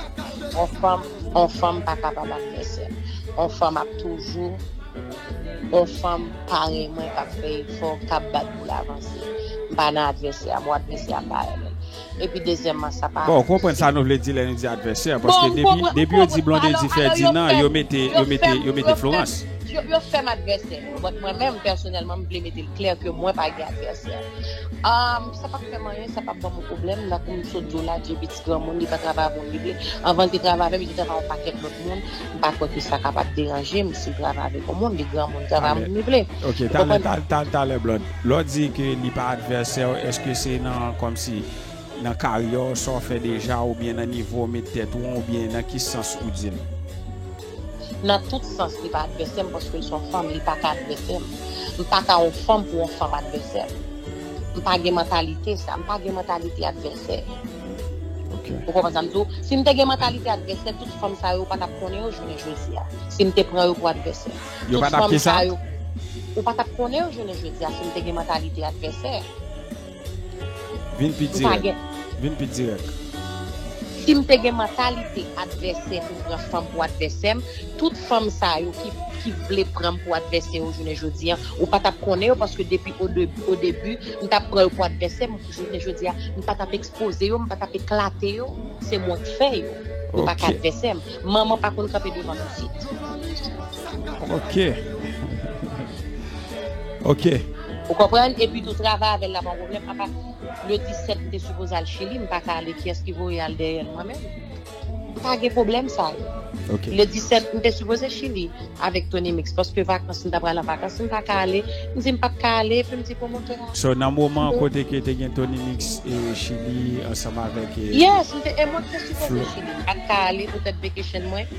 Yon fanm, yon fanm pa kapab advèsè. Yon fanm ap toujou, yon fanm parèy mwen k ap fè efò, k ap bat pou l avanse. M pa nan advèsè a, mwen advèsè a pa Ellen. Epi dezyèmman, sa pa... Bon, ou konprann sa nou vle di lè nou di advèsè, paske depi, depi yo di Blondedy Ferdinand, yo mete, yo mete, yo mete Florence. Yo, yo fè m advèsè. But mwen menm, pèsonèlman, m vle mete l klè ke mwen pa gen advèsè. Um, sa p ap fè m anyen, sa p ap ban m yon pwoblèm. Nan kou m sot di w la, J-Beatz granmoun, li ka travay avè moun li vle. Anvan l te travay avè m, li te travay yon pakèt lòt moun. M pa kwè ke sa kapab deranje m si l travay avèk yon moun, li granmoun, travay avè moun li vle. Ok, talè, talè, talè, Blonde. Lè w di ke li pa advèsè w, èske se nan, kòmsi, nan karyè w, sa w fè deja, oubyen nan nivo w met tèt ou an, oubyen nan ki sans ou di l? Nan tout sans, li pa advèsè m paske l se yon fanm, li pa ka advèsè m. M pa ka yon fanm pou yon fanm advèsè m. M pa gen mantalite sa, m pa gen mantalite advèsè. Ok. Ou konprann sa m di w? Si m te gen mantalite advèsè, tout fanm sa yo, ou pa t ap konnen yo jounen jodi a. Si m te pran yo pou advèsè. Yo pa t ap ki sa? Ou pa t ap konnen yo jounen jodi a si m te gen mantalite advèsè. Vin pi dirèk. Vin pi dirèk. Si m te gen mantalite advèsè pou pran fanm pou advèsè m, tout fanm sa yo ki, ki vle pran m pou advèsè yo jounen jodi a, ou pa t ap konnen yo paske depi o debi, o debi, m t ap pran yo pou advèsè m jounen jodi a, m pa t ap ekspoze yo, m pa t ap eklate yo, se mwen k fè yo. Yo pa ka advèsè m. Manman pa konn kanpe devan pitit. Ok. Ok. Ou konprann? Epi tou travay avè l la pa yon pwoblèm. Apa le disèt m te sipoze al Chili, m pa ka ale, kiyès ki voye al dèyè l? Mwen menm. M pa gen pwoblèm sa yo. Ok. Le disèt m te sipoze Chili avèk Tony Mix paske vakans m ta pral an vakans, m pa ka ale. M di m p ap ka ale, epi m di pwomotè a. So nan moman kote ke te gen Tony Mix e Chili ansanm avèk e Yes, m te, e mwen ki te sipoze Chili. M pa t ka ale poutèt vacation mwen.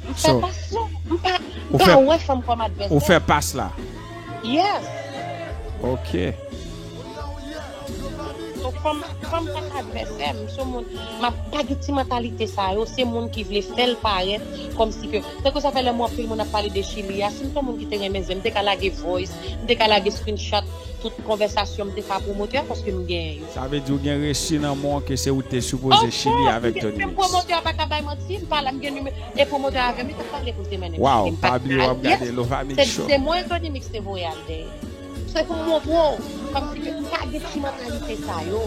M fè pas la. M pa, m pa wè fanm kòm advèsè. Ou fè pas la. Yes. Ok. So, fanm, fanm pa ka advèsè m. Se moun, m ap pa gen ti mantalite sa yo. Se moun ki vle fè l parèt kòmsi ke, tankou sa fè lè mwen anpil moun ap pale de Chili a, si m te yon moun ki te renmen zen, m te ka lage voice, m te ka lage screenshot tout konvèsasyon m te fè a pwomotè a paske m genyen yo. Sa vle di ou gen resi nan men w ke se ou te sipoze Chili avèk Tony Mix. Pwomotè a pa ka bay manti, m pale, m gen nimewo e pwomotè a avè m, li t ap pale pou l te mennen m Wow, Chili. pa bliye w ap gade Lova Mix Show. Se mwen Tony Mix te voye al dèyè. Se pou montre w, kòmsi ke m pa gen ti mantalite sa yo.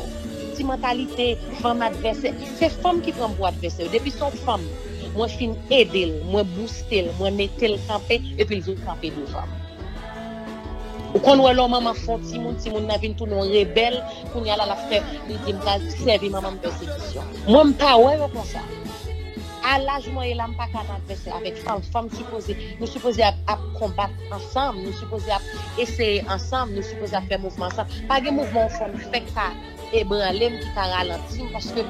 Ti mantalite fanm advèsè. Se fanm ki pran m pou advèsè yo. Depi se yon fanm, mwen fin ede l, mwen bouste l, mwen mete l kanpe, epi l vin kanpe devan m. Ou konn wè lè yon manman fè yon timoun, timoun nan vin tounen yon rebèl, kounye a la l ap fè, li di m pral sèvi manman m pèsekisyon. Mwen m pa wè yo konsa. A laj mwen ye la, m pa ka nan advèsè avèk fanm. Fanm sipoze, nou sipoze ap, ap konbat ansanm, nou sipoze ap eseye ansanm, nou sipoze ap fè mouvman ansanm. Pa gen mouvman yon fanm fèk ka ebranle m, ki ka ralanti m, paske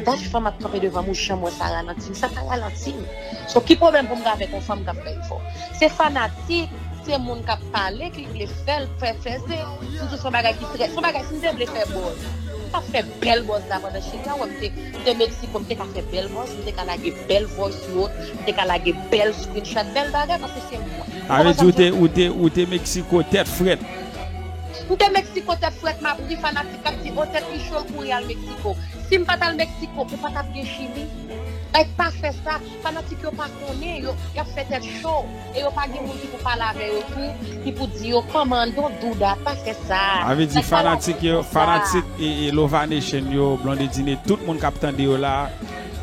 dat fanm ap kanpe devan m, ou janm wè sa ralanti m, sa ka ralanti m. So, ki pwoblèm pou m gen avèk yon fanm k ap fè efò? Se fanatik, se moun k ap pale ki vle fè l, fè, fè, se, m di w se yon bagay ki trè, se yon bagay, si m te vle fè buzz, m t ap fè bèl buzz la pandan Chili a, wè m te, m te Meksiko, m te ka fè bèl buzz, m te ka lage bèl voice note, m te ka lage bèl screenshot, bèl bagay, paske se mwen. Sa vle di ou te, ou te, ou te Meksiko tèt frèt. M te Meksiko tèt frèt, m ap ri fanatik k ap di, o, tèt li cho, l kouri al Meksiko. Si m pa t al Meksiko, ou pa t ap gen Chili. Like, pa fè sa. Fanatik yo pa konnen, yo, y ap fè tèt cho. E yo pa gen moun ki pou pale avè yo tou, ki pou di yo, kòman, don't do that, pa fè sa. Sa vle di fanatik yo, fanatik e, e Lova Nation yo, Blondedine, tout moun k ap tande yo la,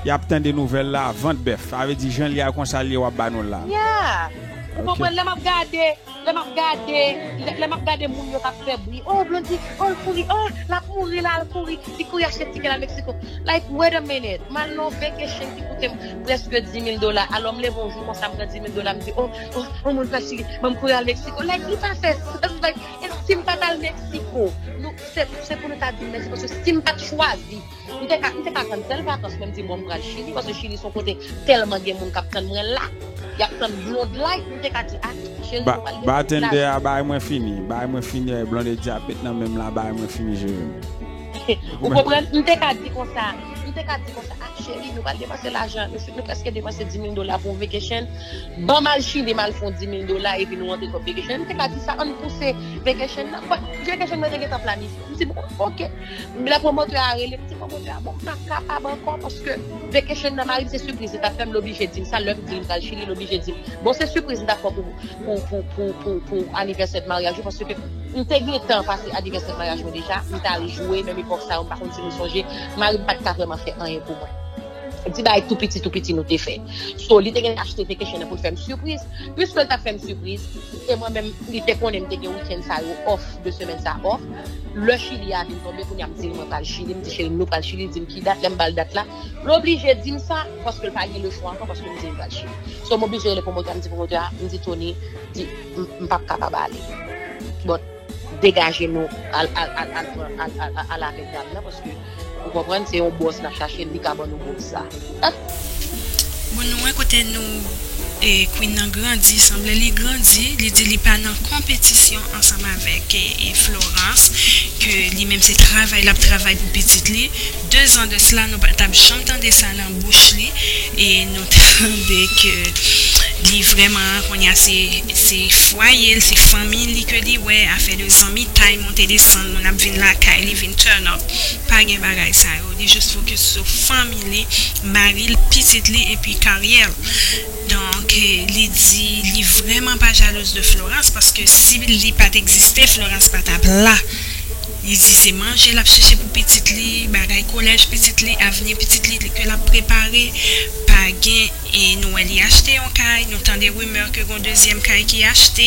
y ap tande nouvèl la, vant bèf. Sa vle di jan l ye a konsa l ye, w ap ba nou l la. Yeah. Ou konprann, lè m ap gade, lè m ap gade, lè, lè m ap gade moun yo k ap fè bri, oh, Blondie, oh, l kouri, oh, l ap mouri la, l kouri, li kouri achte tikè l al Meksiko. Like, wait a minute, m al nan yon vacation ki koute m prèske dis mil dola, alò m leve yon jou konsa, m pran dis mil dola, m di, oh, oh, yon moun pral Chili, ban m kouri al Meksiko. Like, li pa fè sans, like, e si m pa t al Meksiko, nou, se, se pou nou ta di m mèsi, paske si m pa t chwazi, M te ka, m te ka cancel vakans mwen, m di, bon, m pral Chili, paske Chili se yon kote tèlman gen moun k ap tann mwen la. Y ap tann Blonde la, epi m te ka di, ah, cheri, nou pral deplase. Bartender a, bay mwen fini, bay mwen fini, eh, Blondedy ap met nan men m la, bay mwen fini, cheri. Ou konprann? M te ka di konsa, m te ka di konsa, ah, cheri, nou pral depanse lajan, nou, nou prèske depanse dis mil dola pou yon vacation. Ban m al Chili, m al fè yon dis mil dola, epi nou rantre kòb vacation. M te ka di sa, ann pouse vacation nan. But vacation mwen te gentan planifye. M di, bon, ok. Lè pwomotè a rele m, m di pwomotè a, bon, m pa kapab ankò, paske vacation nan mari m se sipriz li t ap fè m, l oblije di m sa, lè m di l m pral Chili, l oblije di m, bon, se sipriz m t ap fè w pou, pou, pou, pou, pou, pou anivèsè de maryaj ou, paske m te gentan pase anivèsè de maryaj mwen deja, m t al jwe, menm epòk sa yo, m pa konn si nou sonje, mari m pa t ka vrèman fè anyen pou mwen. Ti bagay tou piti, tou piti nou te fè. So, li te gen achte vacation nan pou l fè m sipriz. Piske l t ap fè m sipriz, e mwen menm, li te konnen m te gen weekend sa yo off, de semèn sa off. Lè Chili a vin tonbe, kounye a m di l mwen pral Chili, m di cheri m nou pral Chili, li di m ki dat, lè m ba l dat la, l oblije di m sa, paske l pa gen lechwa ankò, paske m di l m pral Chili. So, m oblije rele pwomotè a, m di pwomotè a, m di Tony, di, m, m p ap kapab ale. Bon, degaje nou, al, al, al, al, al, al, al, al avèk dam nan, paske ou konprann, se yon bòs n ap chache, li ka ban nou bòs sa. Bon, nou wè kote nou, E Queen nan grandi, sanble li grandi, li di li pa nan konpetisyon ansanm avèk e, e Florence, ke li menm se travay l ap travay pou pitit li. De zan de sila, nou pa t ap janm tande sa nan bouch li, e nou tande ke li vrèman, kounye a se, se fwaye l, se fanmi li ke li wè, afè de zanmitay, monte desann, moun ap vin lakay li, vin turn up. Pa gen bagay sa yo. Li jis fokis sou fanmi li, mari l, pitit li, epi karyè l. Donk, eh, li di li vrèman pa jalouz de Florence, paske si li pa t egziste, Florence pa t ap la. Li di se manje l ap chèche pou pitit li, bagay kolèj pitit li, avni pitit li ke l ap prepare. Pa gen, e nou wè li achte yon kay, nou tande rimè ke gon dezyèm kay ki achte,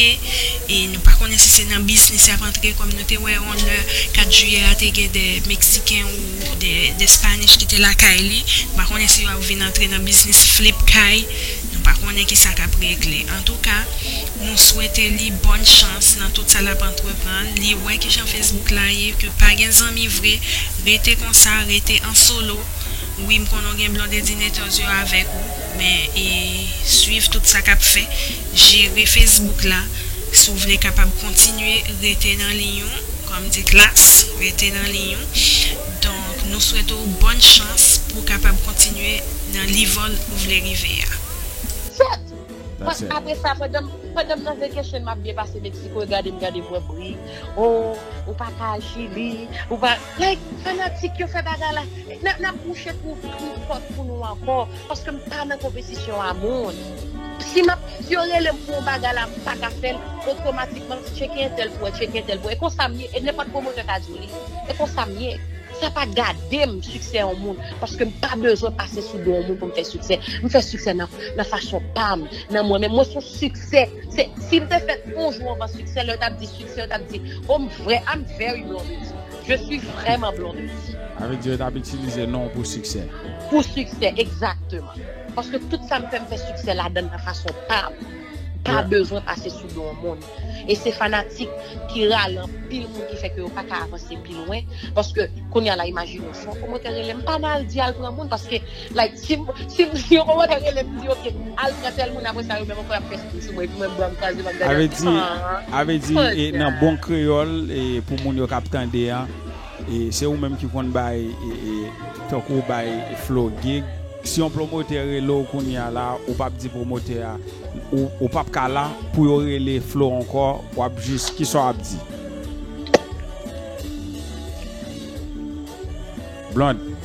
e nou pa konnen si se nan biznis y ap antre, kòm nou te wè yon lè kat jiyè a te gen de Meksiken ou de, de Spanish ki te lakay li. Nou pa konnen si y ap vin antre nan biznis flip kay. Nou pa konnen ki sa k ap regle. Antouka, nou swete li bòn chans nan tout sa l ap antreprann. Li wè ki jan Facebook la ye, ke pa gen zanmi vre. Rete konsa, rete an solo. Wi, m konnen w gen Blondedy Nators yo avèk ou, men e swiv tout sa k ap fè. Jere Facebook la. Si w vle kapab kontinye rete nan liy ou, kòm di Klass, rete nan liy ou. Donk, nou swete w bòn chans pou w kapab kontinye nan level ou vle rive a. Sèt. That's it. Apre sa, pandan, pandan m nan vacation, m ap byen pase Mexico, e gade m, gade m wè bri. Oh, ou pa ka al Chili, ou pa, like, fanatik yo fè bagay la. N ap, n ap bouche twou, twou pòt pou nou ankò, paske m pa nan konpetisyon a moun. Si m ap, si yo rele m pou yon bagay la, m pa ka fè l, otomatikman, tcheke entèl pou wè, tcheke entèl pou wè. E konsa m ye, e nenpòt pwomotè ka di w li. E konsa m ye. Sa pa gade m siksè yon moun, paske m pa bezwen pase sou do yon moun pou m fè siksè. M fè siksè nan, nan fason pa m, nan mwen menm. Mwen se yon siksè. Se, si m te fèt yon jou anvan siksè, lè yo t ap di siksè, yo t ap di, oh, m vrè, I'm very Blondedy. Je suis vraiment Blondedy. Sa vle di yo t ap itilize non w pou siksè. Pou siksè, egzakteman. Paske tout sa m fè, m fè siksè ladan l nan fason pa m. Pa Yeah. bezwen pase sou do yon moun. E se fanatik ki rale anpil moun ki fè ke yo pa ka avanse pi lwen. Paske kounye a la, imajine w, si yon pwomotè rele m, m pa nan al di al pran moun, paske, like, si m, si m, si yon pwomotè rele m, m di, ok, al pran tèl moun, apre sa, yo menm ankò y ap fè stil sou mwen, epi mwen, bra m kwaze, m ap gade, Avè di, ah, avè di, e, nan bon kreyòl, e, pou moun yo k ap tande a, e, se ou menm ki konn bay, e, e, tankou w bay Flo gig. Si yon pwomotè rele w kounye a la, ou p ap di pwomotè a, ou, ou p ap ka la pou yo rele Flo ankò, w ap jis, kisa w ap di? Blonde.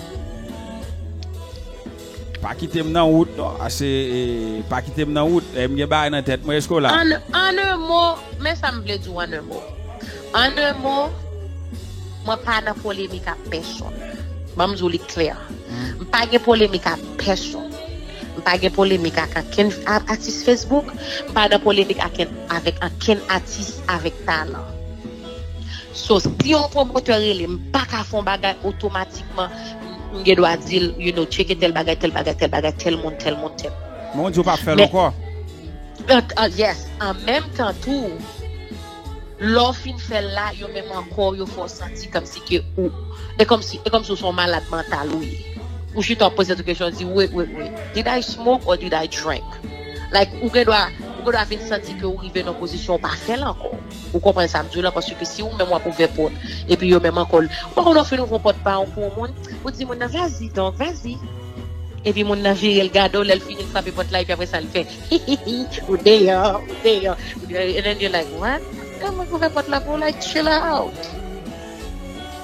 Pa kite m nan wout, non. Ase, e, pa kite m nan wout. E, m gen bagay nan tèt mwen, èske w la? An, an un mot, men sa m vle di w an un mot. An un mot, mwen pa nan polemik ak pèsonn. Ban m di w li klè. M pa gen polemik ak pèsonn. M pa gen polemik ak ankenn a-, atis Facebook. M pa nan polemik ak, avèk ankenn atis avèk talan. So, si yon pwomotè rele m, m pa ka fè yon bagay otomatikman, m gen dwa di l, you know, tcheke tèl bagay, tèl bagay, tèl bagay, tèl moun, tèl moun, tèl moun. Men w di w p ap fè l Men, ankò? An, an, yes, an menm tan tou, lè w fin fè l la, yo menm ankò, yo fè w santi kòmsi ke ou, e kòmsi, e kòmsi w se yon malad mantal ou ye. Ou chita w ap poze tèt ou kesyon, w di, wait, wait, wait, did I smoke or did I drink? Like, ou gen dwa, ou gen dwa vin santi ke ou rive nan yon pozisyon ou pa fè l ankò. Ou konprann sa m di w la, paske si ou menm w ap ouvè pòt, epi yo menm ankò, ou pa konn w fin ouvè yon pòt pa w pou yon moun, ou di moun nan, vas-y donc, vas-y. Epi moun nan vire l gade w, lè l fini l frape pòt la, epi apre sa l fè, ou deyò, ou deyò, ou deyò. And then you're like, what? Kòman k ouvè pòt la pou w, like, chill out.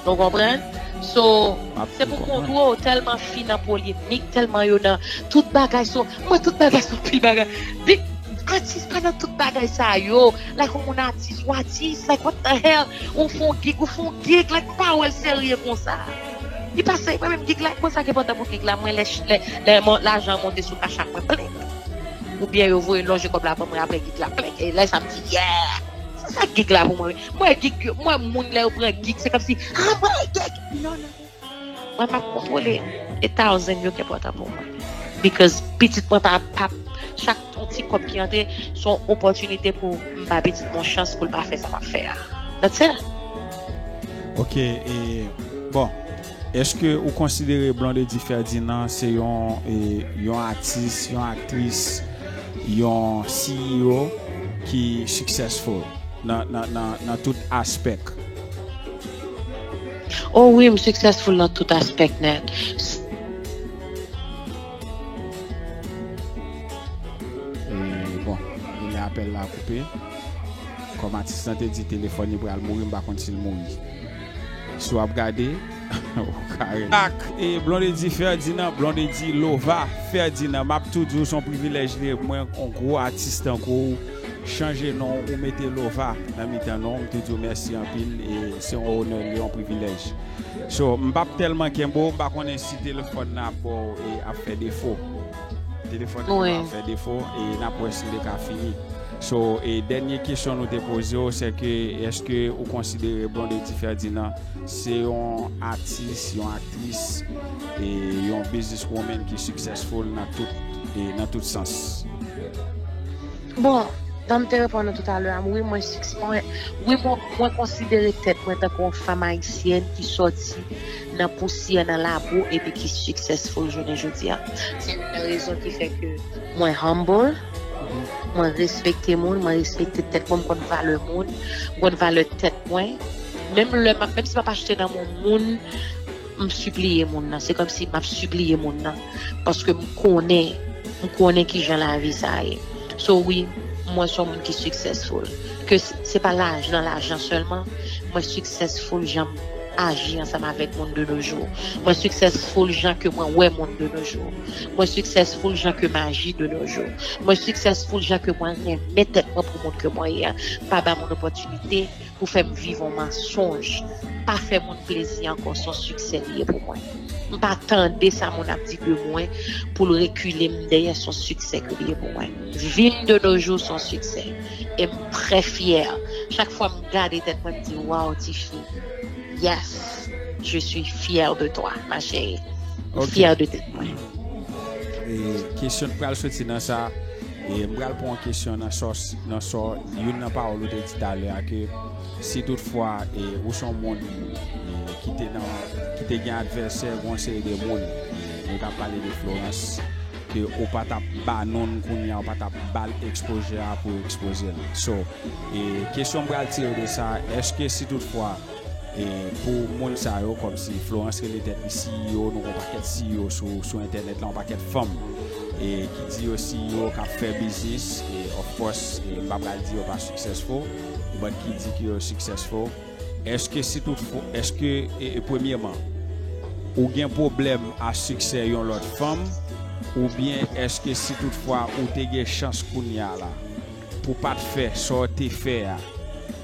Ou konprann? So, se pou kont ou, tèlman fi nan polemik, tèlman yo nan tout bagay, so, mwen, tout bagay se anpil bagay. Big atis pa nan tout bagay sa yo. Like, yon moun atis, ou atis, like, what the hell? Ou fè yon gig, ou fè yon gig, like, m pa wè l serye konsa. Li pa serye, mwen menm gig la, mwen sa ki enpòtan pou gig la, mwen lè, lè, lè mon, lajan monte sou Cash App mwen plenk. Oubyen yo voye lonje kòb la ban mwen apre gig la plenk. E lè sa m di, yeah! Se sa gig la pou mwen. Mwen gig, mwen moun lè yo pran gig, se kòmsi, ah, mwen gig! Non, non, non. Mwen m ap kontwole. E thousand yo ki enpòtan pou mwen. Because pitit mwen pa, pa, chak yon ti kòb ki antre, se yon opòtinite pou m bay pitit mwen yon chans pou l pa fè sa m ap fè a. That's it. Ok, e, bon, èske ou konsidere Blondedy Ferdinand se yon, e, yon atis, yon aktris yon C E O ki successful nan, nan, nan, nan tout aspect? Oh wi, m successful nan tout aspect net. E bon, genlè apèl la koupe. Kòm atis lan te di, telefòn li pral mouri, m pa konn si l mouri. Si w ap gade, ou ka rele. Ak e Blondedy Ferdinand, Blondedy Lova Ferdinand, m ap tou di w se yon privilèj li ye pou mwen, yon gwo atis tankou w chanje non w, ou mete Lova nan mitan non w, m tou di w mèsi anpil, e se yon onè, li yon privilèj. So, m p ap tèlman kenbe w, m pa konnen si telefòn nan ap ba w, e ap fè defo. Telefòn nan ap fè defo, e n ap wè si l te ka fini. So, e dènye kesyon nou te poze w, se ke èske ou konsidere Blondedy Ferdinand se yon atis, yon aktris, e yon business woman ki successful nan tout, e nan tout sans? Bon, jan m te reponn ou toutalè a, wi, mwen, wi, mwen, mwen konsidere tèt mwen tankou yon fanm ayisyèn ki sòti nan pousyè, nan labo, epi ki successful jounen jodi a. Se youn nan rezon ki fè ke mwen humble, mwen respekte moun, mwen respekte tèt mwen, m konn valè moun, m konn valè tèt mwen. Menm lè, menm si m ap achte nan men yon moun, m sipliye moun nan. Se kòmsi m ap sipliye moun nan. Paske m konnen, m konnen kijan lavi sa ye. So wi, mwen se yon moun ki successful. Ke se pa lajan, lajan sèlman, mwen successful jan m aji ansanm avèk moun de nos jours. Mwen successful jan ke mwen wè moun de nos jours. Mwen successful jan ke m aji de nos jours. Mwen successful jan ke mwen renmen tèt mwen pou moun ke mwen ye a. Pa ba moun opòtinite pou fè m viv yon mansonj. Pa fè moun plezi ankò, se yon siksè li ye pou mwen. M pa tande sa moun ap di de mwen pou l rekile m dèyè, se yon siksè ke li ye pou mwen. Vi m de nos jours se yon siksè. E m trè fyè. Chak fwa m gade tèt mwen, m di, waw, tifi. Yes, je suis fière de toi, ma chérie. M fyè de tèt mwen. E kesyon k pral soti nan sa, e m pral pran yon kesyon nan sa, nan sa, youn nan pawòl ou te di talè a, ke si toutfwa, e, ou se yon moun, e, ki te nan, ki te gen advèsè, gen yon seri de moun, e, nou ka pale de Florence, ke ou pa t ap ba non l kounye a, ou pa t ap ba l exposure a pou ekspoze l. So, e kesyon m pral tire de sa, èske si toutfwa, e pou moun sa yo, kòmsi Florence rele tèt li C E O, nou gen yon pakèt C E O sou, sou entènèt la, yon pakèt fanm, e ki di yo C E O k ap fè biznis, e of course, e m pa pral di yo pa successful, but ki di ke yo successful. Èske si toutfwa, èske, e, e, premyèman, ou gen pwoblèm a siksè yon lòt fanm, oubyen èske si toutfwa ou te gen chans kounye a la pou pa t fè sa w te fè a,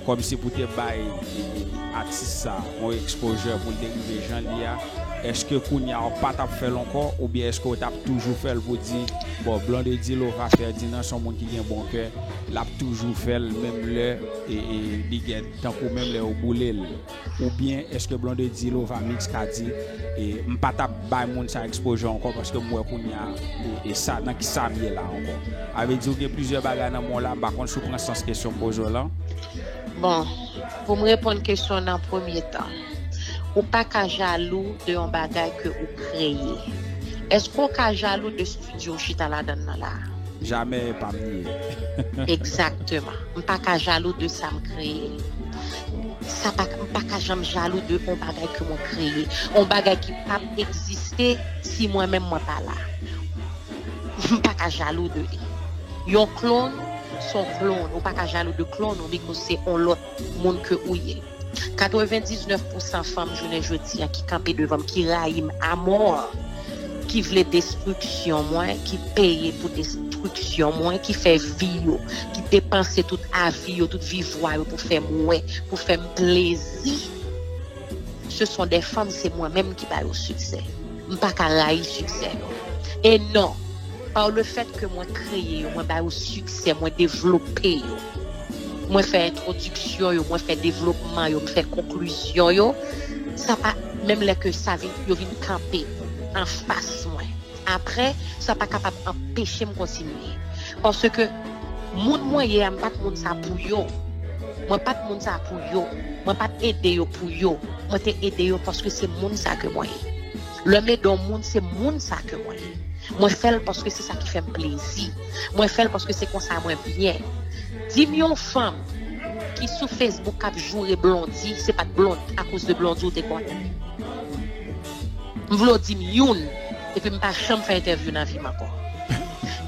kòmsi pou te bay, e, e, atis sa yon exposure pou l te rive jan l ye a, èske kounye a w pa t ap fè l ankò, oubyen èske w t ap toujou fè l pou di, bon, Blondedy Lova Ferdinand se yon moun ki gen bon kè, l ap toujou fè l menm lè, e, e, li gen, tankou menm lè yo boule l? Oubyen èske Blondedy Lova Mix ka di, e, m pa t ap bay moun sa exposure ankò paske m wè kounye a, e, e sa, nan ki sa m ye la ankò? A vle di ou gen plizyè bagay nan men w la, m pa konn si w pran sans kesyon m poze w lan. Bon, pou m reponn kesyon nan premye tan, ou pa ka jalou de yon bagay ke ou kreye. Èske w ka jalou de estidyo w chita ladan l nan la a? Jamè, pa m niye. Egzakteman. M pa ka jalou de sa m kreye. Sa pa, m pa ka janm jalou de yon bagay ke mwen kreye. Yon bagay ki p ap egziste si mwen menm mwen pa la. M pa ka jalou de li. Yon klon, se yon klon. Ou pa ka jalou de klon ou, because se yon lòt moun ke ou ye. Katrevendiznèf pousan fanm jounen jodi a ki kanpe devan m, ki rayi m amò, ki vle destriksyon mwen, ki peye pou destriksyon mwen, ki fè vi yo, ki depanse tout avi yo, tout vivwa yo pou fè m wè, pou fè m plezi. Ce sont des femmes, se mwen menm ki ba yo siksè. M pa ka rayi siksè yo. E non, pa le fait que mwen kreye yo, mwen ba yo siksè, mwen devlope yo, mwen fè entwodiksyon yo, mwen fè devlopman yo, mwen fè konklizyon yo, sa pa, menm lè ke sa vin, yo vin kanpe anfas mwen. Apre, sa pa kapab anpeche m kontinye. Paske moun mwen ye a, m pa t moun sa pou yo. Mwen pa t moun sa pou yo. Mwen pa t ede yo pou yo. Mwen te ede yo paske se moun sa ke mwen ye. Lè m ede yon moun, se moun sa ke mwen ye. Mwen fè l paske se sa ki fè m plezi. Mwen fè l paske se konsa mwen byen. Di m yon fanm ki sou Facebook k ap joure Blondy, se pa t Blondy, akoz de Blondy ou te konnen. M vle w di m youn, epi m pa janm fè entèvyou nan vi m ankò.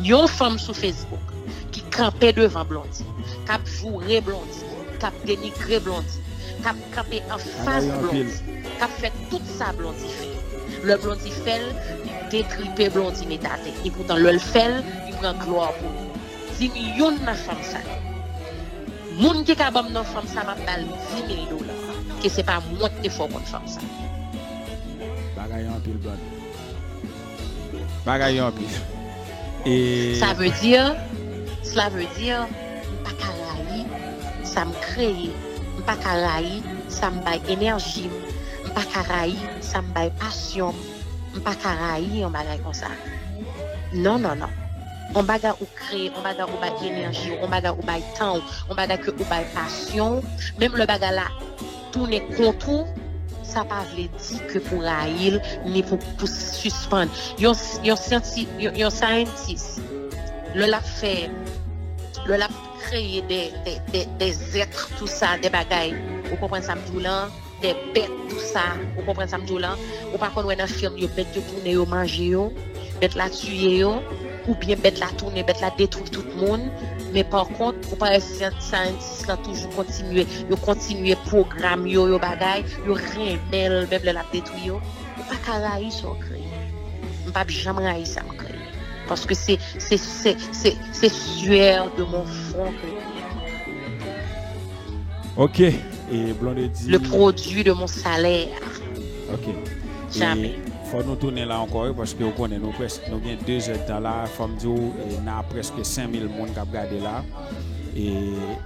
Yon fanm sou Facebook ki kanpe devan Blondy, k ap joure Blondy, k ap denigre Blondy, k ap kanpe anfas Blondy, k ap fè tout sa Blondy fè. Lè Blondy fè l, li detripe Blondy met atè. Epoutan, lè l fè l, li pran glwa pou li. Di m youn nan fanm sa yo. Moun ki ka ban m non fanm sa, m ap ba l di mil dola. Ke se pa mwen ki te fè w konn fanm sa. Bagay yo anpil, brother. Bagay yo anpil. E... Sa vle di, cela veut dire, m pa ka rayi sa m kreye. M pa ka rayi sa m bay enèji m. M pa ka rayi sa m bay pasyon m. M pa ka rayi yon bagay konsa. Non, non, non. Yon bagay ou kreye, yon bagay ou bay enèji w, yon bagay ou bay tan w, yon bagay ke ou bay pasyon w, menm lè bagay la tounen kont ou, sa pa vle di ke pou rayi l, ni pou, pou sispann. Yon, yon syanti, yon, yon scientist, lè l ap fè, lè l ap kreye de, de, de, de zèt, tou sa, de bagay, ou konprann sa m di w lan? De bèt, tou sa, ou konprann sa m di w lan? Ou pa konn wè nan fim yo, bèt yo tounen, yo manje yo, bèt la tiye yo, oubyen bèt la tounen, bèt la detwi tout moun. Men pa kont, ou pa wè syantis lan toujou kontinye, yo kontinye pwogram yo, yo bagay, yo renmen l, menm lè l ap detwi yo. Ou pa ka rayi sa w kreye. M p ap janm rayi sa m kreye. Paske se, se, se, se, se sueur de mon front ke li ye. Ok, e Blondedy. Le produit de mon salaire. Ok. Jamais. E fò nou tounen la ankò, wi, paske ou konnen nou prèske, nou gen de zèdtan la, fò m di w, e n a prèske senk mil moun k ap gade la. E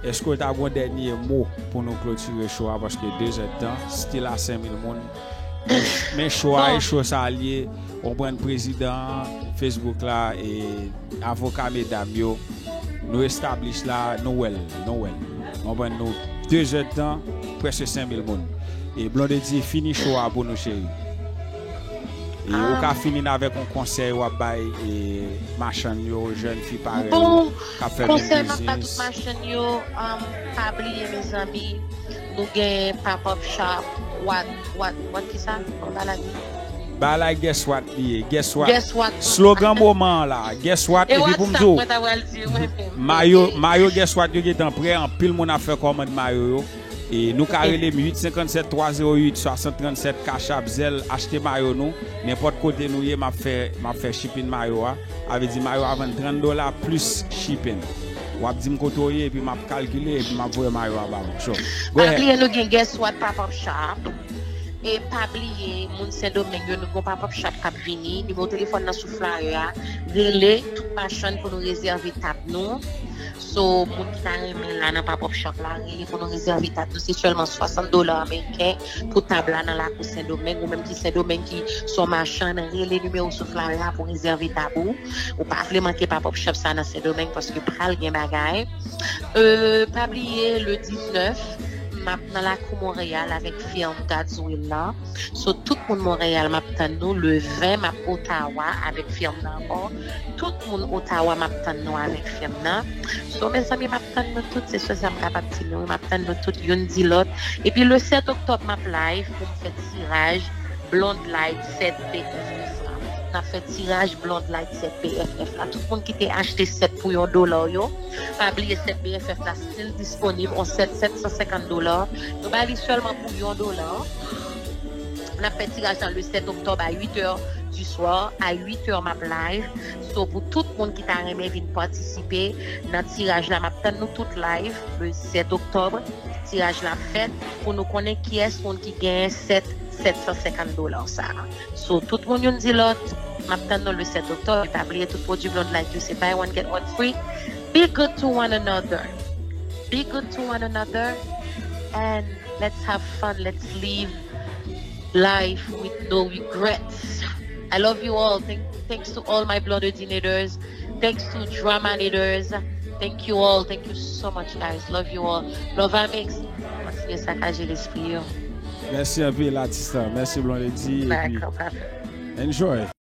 èske w ta gen yon dènye mo pou nou klotire show a, paske de zèdtan, still a senk mil moun. Men, men show a, e show sa l ye, ou konprann, prezidan Facebook la, e avoka medam yo, nou establish la, nou wè l, nou wè l. Ou konprann, nou de zèdtan, prèske senk mil moun. E Blondedy, fini show a pou nou, cheri. E ou ka fini n avèk yon konsèy w ap bay, e, machann yo, jèn fi parèy ou, k ap fè menm biznis. Bon, konsèy m ap ba tout machann yo, um, pa bliye, mezanmi, nou gen pop-up shop, what, what, what, kisa? Yon bagay la di. Bagay la, guess what li ye, guess what. Guess what? Slogan moman an la, guess what, epi pou m di w, mwen ta pral di, mwen menm. Mayo, mayo guess what yo gentan prè, anpil moun ap fè kòmand mayo yo. E nou ka rele m uit senkannsèt twa zewo uit swasant trannsèt, Cash App, Zelle, achte mayo nou. Nenpòt kote nou ye, m ap fè, m ap fè shipping mayo a. A vle di mayo a vann trant dola plis shipping. W ap di m kote w ye, epi m ap kalkile, epi m ap voye mayo a ba ou. So, go Pa ahead. Bliye nou gen Guess What Pop-Up Shop. E pa bliye, moun Sendomeng yo, nou gen yon pop-up shop k ap vini. Nimewo telefòn nan sou flyer a. Rele tout machann pou nou rezève tab nou. So, moun ki ta renmen la nan pop-up shop la, rele pou nou rezève tab nou. Se sèlman swasant dola ameriken pou tab la nan lakou Sendomeng. Ou menm ki Sendomeng ki se yon machann, rele nimewo sou flyer a pou rezève tab ou. Ou pa vle manke pop-up shop sa nan Sendomeng paske pral gen bagay. Euh, pa bliye, le diznèf, m ap nan lakou Monreyal avèk firm God's Will la. So, tout moun Monreyal, m ap tann nou. Le ven, m ap Ottawa avèk firm nan ankò. Tout moun Ottawa, m ap tann nou avèk firm nan. So, mezanmi, m ap tann nou tout. Se sèl sa m kapab di nou. M ap tann nou tout, youn di lòt. Epi, le sèt oktòb, m ap live pou m fè tiraj Blonde Light sèt B F F la. N ap fè tiraj Blonde Light sèt B F F la. Tout moun ki te achte sèt pou yon dola yo, pa bliye sèt B F F la still disponib, on sèt sèt san senkant dola. Nou ba li sèlman pou yon dola. N ap fè tiraj la le sèt oktòb a uit è du soir. A uit è m ap live. So, pou tout moun ki ta renmen vin patisipe nan tiraj la, m ap tann nou tout live le sèt oktòb. Tiraj la ap fèt pou nou konnen kiyès moun ki genyen sèt sèt san senkant dola sa a. So, tout moun youn di lòt, m ap tann nou le sèt oktòb. E pa bliye, tout pwodui Blonde Light yo se buy one get one free. Be good to one another. Be good to one another. And let's have fun. Let's live life with no regrets. I love you all. Thank, thanks to all my Blondedinators. Thanks to Dramanators. Thank you all. Thank you so much, guys. Love you all. Love Amix. Kontinye sakaje lespri yo. Mèsi anpil, atis la. Mèsi, Blondedy. Epi, Dakò, pa fè. Enjoy.